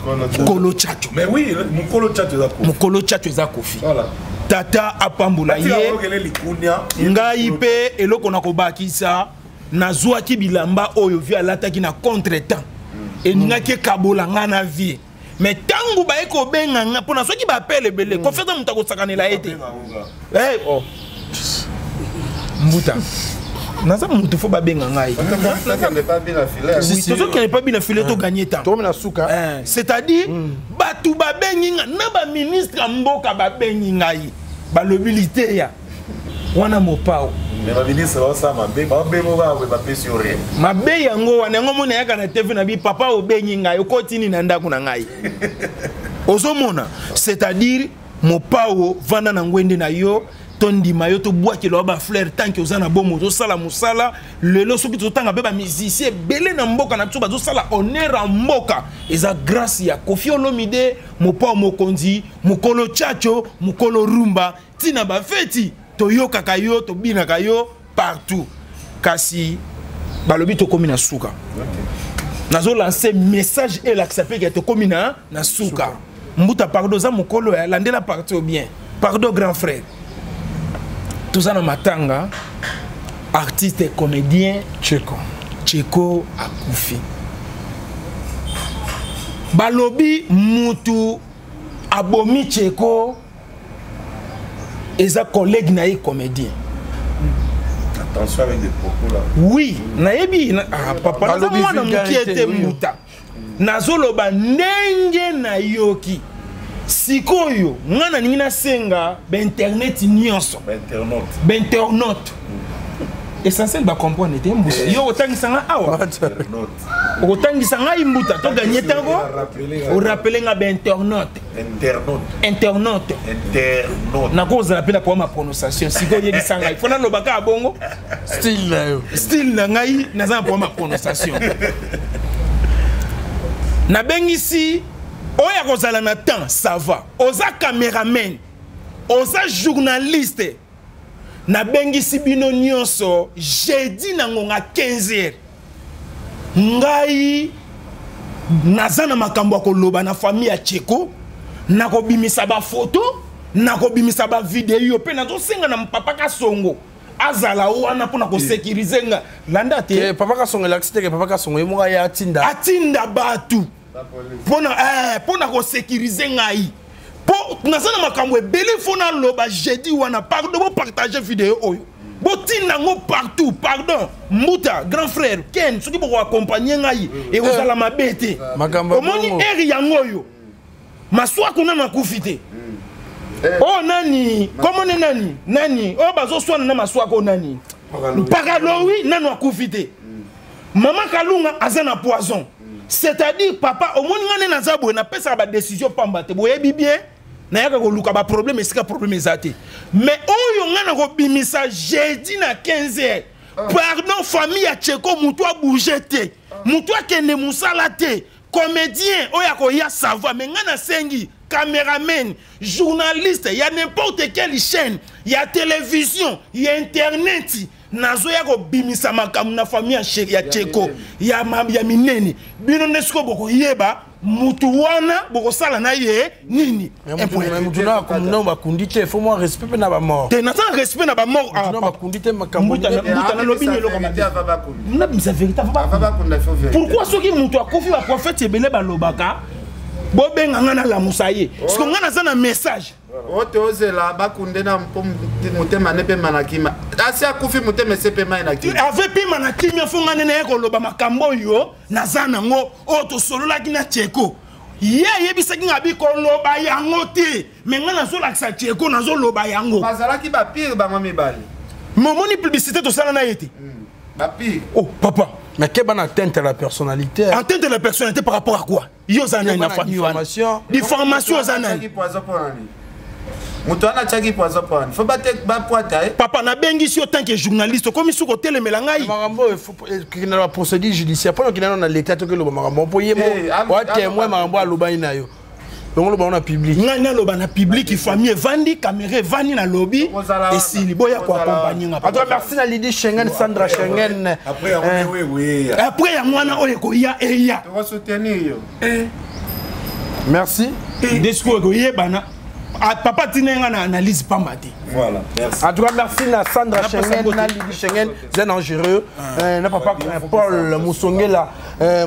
kolo Tchatcho. Mais oui, mokolo Tchatcho eza Kofi. Mokolo Tchatcho eza Kofi. Voilà. Tata apambola ye. Ngai mpe eloko na kobakisa, nazwaki bilamba oyo vie alataki na contretemps, elingaki ekabola ngai na vie, mais ntango baye kobenga nga mpo nazwaki baapele ebele. Kofi aza moto akosakanela ye te. Eh, oh. Mbuta, naza motu fo babenga ngai, tozokende pa bina file, toganye temps. Tokomi na suka. C'est-à-dire bato babengi nga na baministre ya mboka, babengi ngai, balobi liteya wana mopao. Mais baministre baosala mabe, babengo kaka boye, bapesi yo rien. Mabe yango wana, yango mona yaka na TV na bi papa obengi ngai, okoti nini na ndako na ngai ozomona? C'est-à-dire mopao, vanda na ngwende na yo, tondima yo, tobwakela yo bafleur tanke oza na bomo, ozosala mosala. Lelo soki tozotanga mpe bamusicien ebele na mboka na biso bazosala honneur ya mboka, eza grâce ya Kofi Olomide, mopao mokonzi, mokolo Tchatcho, mokolo rumba. Ntina bafeti toyokaka yo, tobinaka yo partout. Kasi balobi tokomi na suka. Nazolanse message elakisa mpe ke tokomi na suka. Mbuta, pardon, oza mokolo ya landela parti au bien. Pardon, grand frère, toza na matanga, artiste et comédien Tcheko. Tcheko akufi. Balobi mutu abomi Tcheko eza collègue na ye comédien. Attention avec des propos là. Oui, nayebi ah, papa, naza Balobi mwana mokie vulgarité, te. oui. Mbuta, nazoloba ndenge nayoki. Sikoyo nga nalingi nasenga bainternet nyonso, Bainternaute. Bainternaute essentiel bacomprendre te. Mbuta, yo otangisa nga awa, okotangisa ngai. Mbuta, toganye ntango orappele nga bainternaute. Internaute. Internaute. Internaute. Nakozala mpe na problème ya prononciation. Sikoyo oyebisa ngai, fo naloba kaka bongo. Style na yo. Style na ngai, naza na problème ya prononciation. Nabengisi oyo akozala na temps, ça va, oza cameraman, oza journaliste, nabengisi bino nyonso jeudi na ngonga 15 heures. Ngai naza na makambo ya koloba na famille ya Tcheko, nakobimisa bafoto, nakobimisa bavideo mpe nazosenga na papa Kasongo azala wana mpona kosécuriser nga. Landa te. Eh, papa Kasongo elakisi te ke papa Kasongo ye moko aye atinda. Atinda bato mpona kosécuriser ngai mpo naza na makambo ebele fo naloba jeudi wana. Pardon, bopartage video oyo, botinda yango partout. Pardon, mbuta, grand frère Ken, soki bokoaccompagne ngai ekozala mabe te. Makambo ya Omoni bongo. ere yango oyo maswaku nanu akufi te. Oyo nani komone nani nani oyo bazoswana na maswaku oyo nani Pakalowi nanu akufi te. Mama Kalunga aza na poison. C'est-à-dire papa, omoni nga nde naza boye, napesaka badécision pamba te. Boyebi bien, nayaka koluka baproblème esika problème eza te. Mais oyo nga na kobimisa jeudi na 15 heures, pardon, famille ya Tcheko, motu abouge te, motu akende mosala te, comédien oyo akoya, ça va. Mais nga nasengi caméraman, journaliste ya n'importe quelle chaîne ya télévision, ya internet. Nazoya kobimisa makambo na famille ya Tcheko ya minene. Bino nde sikoyo bokoyeba mutu wana bokosala na ye nini. Mutu na bakundi te, faut moi respect na ba mort. Te naza respect na ba mort. Mutu bakundi te makambo. Mbuta nalobi ni eloko mabe. Nabimisa vérité ava bakunda. Pourquoi soki mutu akufi ba prophète ebele balobaka bobenga nga nalamusa ye? Parce que nga naza na message. Oyo ozela bakunde na mpo motema ne pema na kima. Asi akufi motema ese pema na kimia. Ave pema na kimia fo nga nene koloba makambo oyo naza nango oyo tosololaki na Tcheko. Ye ayebisaki nga bi koloba yango te, mais nga nazolakisa Tcheko nazoloba yango. Bazalaki ba pire bango mibale. Mais omoni publicité tosala na ye te. Ba pire. Oh papa. Mais quelle bonne atteinte à la personnalité. Atteinte à la personnalité par rapport à quoi? Yo oza nani na famille wana? Diffamation oza nani? Moto wana atiaki poison mpo wana fo bapwata ye. Papa nabengisi yo tant que journaliste okomi suki otelemela ngai. Makambo oyo ekende na baprocédure judiciaire mpona okende nano na leta toki eloba makambo mpo ye oa témoin makambo alobani na yo donc oloba na public. Ngai naloba na public, famille evandi, caméra evandi, nalobi esili boya koaccompagne nga. En tout cas merci na Lydie Schengen, Sandra Schengen. Après yango wana oyo ekoya eya. Tokosoutenir yo. Merci. Nde sikoyo ekoyebana. Papa tina nga na analyse pamba te. Voilà, merci. En tout cas, merci na Sandra Schengen, na Lydie Schengen, c'est dangereux. Na papa Paul Musongela,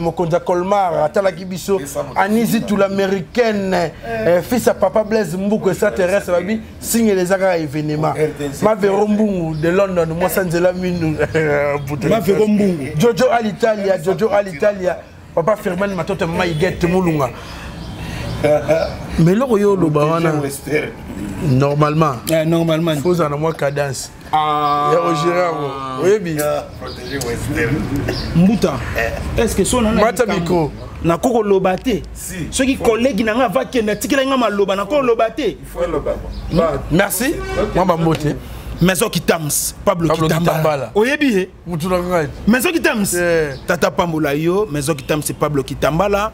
mokonzi ya Colmar, atalaki biso, Anisi tout l'américaine, fils à papa Blaise Mbuku extraterrestre babi signe les aka événement. Mavero Mbungu de London, moi Sanzela Minu. Mavero Mbungu. Jojo Alitalia, Jojo Alitalia, papa Firmin Matoto mama Iguette Mulunga. Mais eloko yo oloba wana normalement normalement faut ozala na mwa cadence ya ogere yango oyebi. Mbuta, est ce que so mata micro nako koloba te soki collègue na nga avakende atikela nga maloba nako koloba te. Merci mwa bambote. Maison Kitams, Pablo Kitambala. Oyebi ye? Mutu na ngai. Maison Kitams. Tata Pambola yo, Maison Kitams c'est Pablo Kitambala.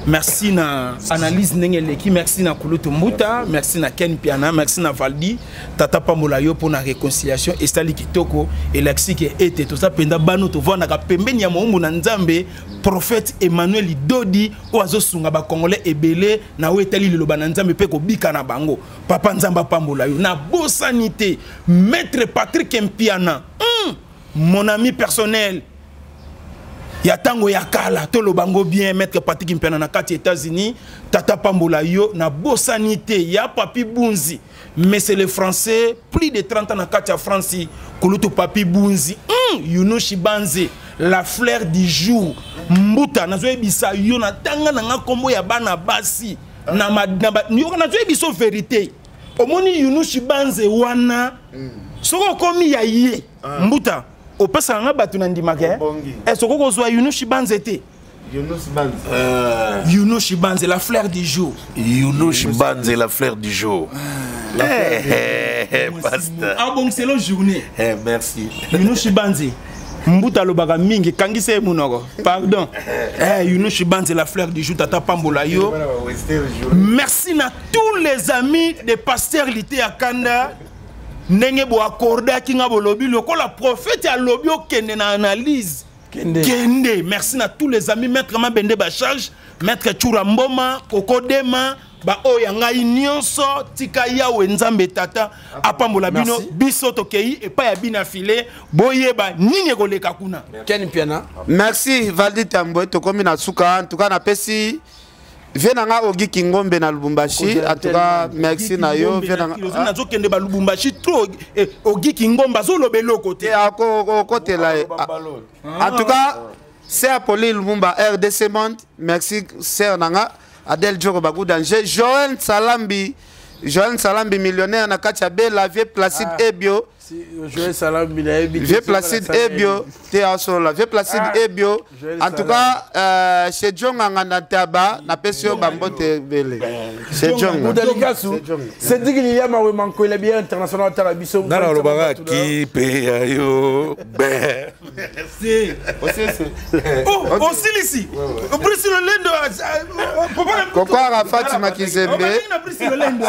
Merci na analyse ndenge eleki, merci na Kulutu Mbuta, merci na Ken Piana, merci na Valdi, Tata Pambola yo pour na réconciliation esali kitoko elakisi ke ete toza mpenza bano tovandaka pembeni ya moumbu na Nzambe prophète Emmanuel Dodi oyo azosunga ba Congolais ebele na oyo etali liloba na Nzambe mpe kobika na bango. Papa Nzambe apambola yo. Na bosani te Maître Patrick Mpiana, mon ami personnel ya tango ya kala toloba ngo bien Maître Patrick Mpiana na kati États-Unis, Tata pambola yo. Na bosani te ya Papi Bunzi, mais c'est le français plus de 30 ans na kati ya France kulutu Papi Bunzi, Yunushi Banze la fleur du jour. Mbuta nazoyebisa yo na tanga na nga kombo ya bana basi na yoka nazoyebisa vérité omoni Yunushi Banze wana soki okomi ya ye mbuta opesaka nga bato na ndimaka soki okozwa Yunushi Banze te. Yunushi Banze la fleur du jour. Yunushi Banze la fleur du jour. Pasteur. Ah bon, c'est la journée. Merci. Yunushi Banze. Mbuta alobaka mingi kangisa ye monoko pardon. Yunushi Banze la fleur du jour, Tata Pambola yo. Merci na tous les amis de Pasteur Lité Akanda. Ndenge bo accordaki nga bolobi lokola prophète alobi okende na analyse. Kende. Kende. Merci na tous les amis maître Mabende ba charge, maître Chura Mboma, Koko Dema, ba oyo ngai nyonso tika yawe Nzambe tata apambola bino biso tokei epai ya bina filet boyeba nini ekoleka kuna. Ken Piana. Merci Valdi Tambwe tokomi na suka en tout cas napesi vie na nga Ogi Kingombe na Lubumbashi en tout cas merci na yo vie na nga nazokende ba Lubumbashi trop Ogi Kingombe azoloba eloko te akotela ye en tout cas c'est Apolline Lumumba RDC Monde merci sœur nanga Adèle Djoko Bagou danger Joël Salambi Joël Salambi millionnaire na kati ya Bella vieux Placide Ebio Joël Salambi na yebi vieux Placide Ebio te asola vieux Placide Ebio en tout cas chez Djonga nganda taba na pesi yo bambote bele chez Djonga Mudalikasu c'est dit qu'il y a ma manko il bien international tala biso na na lobaka ki pe ya yo be merci oh osilisi Brice Lolendo Koko Arafat Makizembe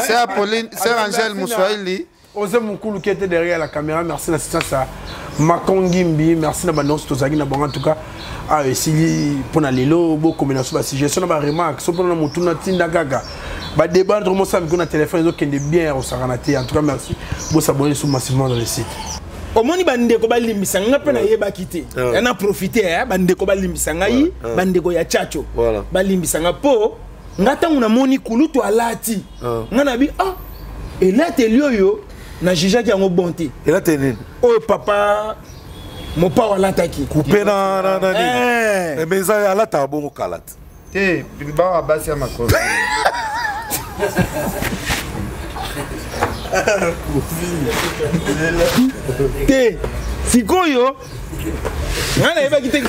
c'est Apolline c'est Angèle Mouswahili Osé Moukoulou qui était derrière la caméra, merci l'assistance à Macon Ngimbi, merci na banyonso tozalaki na bango en tout cas. Ah, esili mpona lelo bokomela so basuggestion na baremarque so mpona na motuna tinda kaka badébat entre mosala miko na telefone ezokende bien ya kosakana te. En tout cas merci, bosabonne so massivement dans le site. Omoni, bandeko balimbisa nga mpe nayebaki te. Ya na profite bandeko balimbisa ngai, bandeko ya Chacho balimbisa nga mpo nga ntango namoni kulutu alati, nga nabi ah, elateli oyo na jugeaki yango bon te. Elateli nini? Oyo papa Mopao alataki. Coupe na nini? Mais eza alataka bongo kala te. Te, bawa basi ya makolo. Te, sikoyo ngai nayebaki te.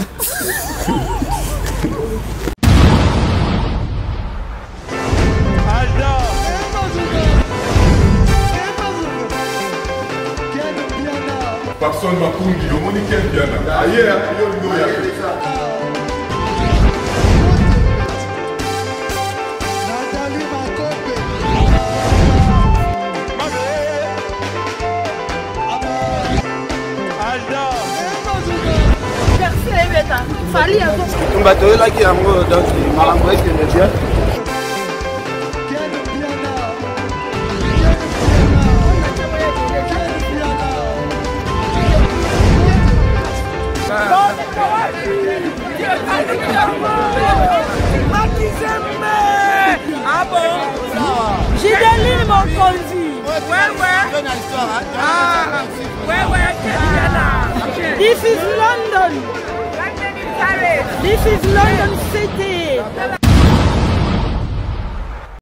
Papson Makungi, omoni Ken Piana. Aye, yo ndo ya. Nathalie Makope. Tumba toyelaki yango, donc makambo ekende bien. Ken Piana. Ken Piana. Ken Piana. Gideline Mokonzi. Ouais. Ah, ouais, This is London. This is London City.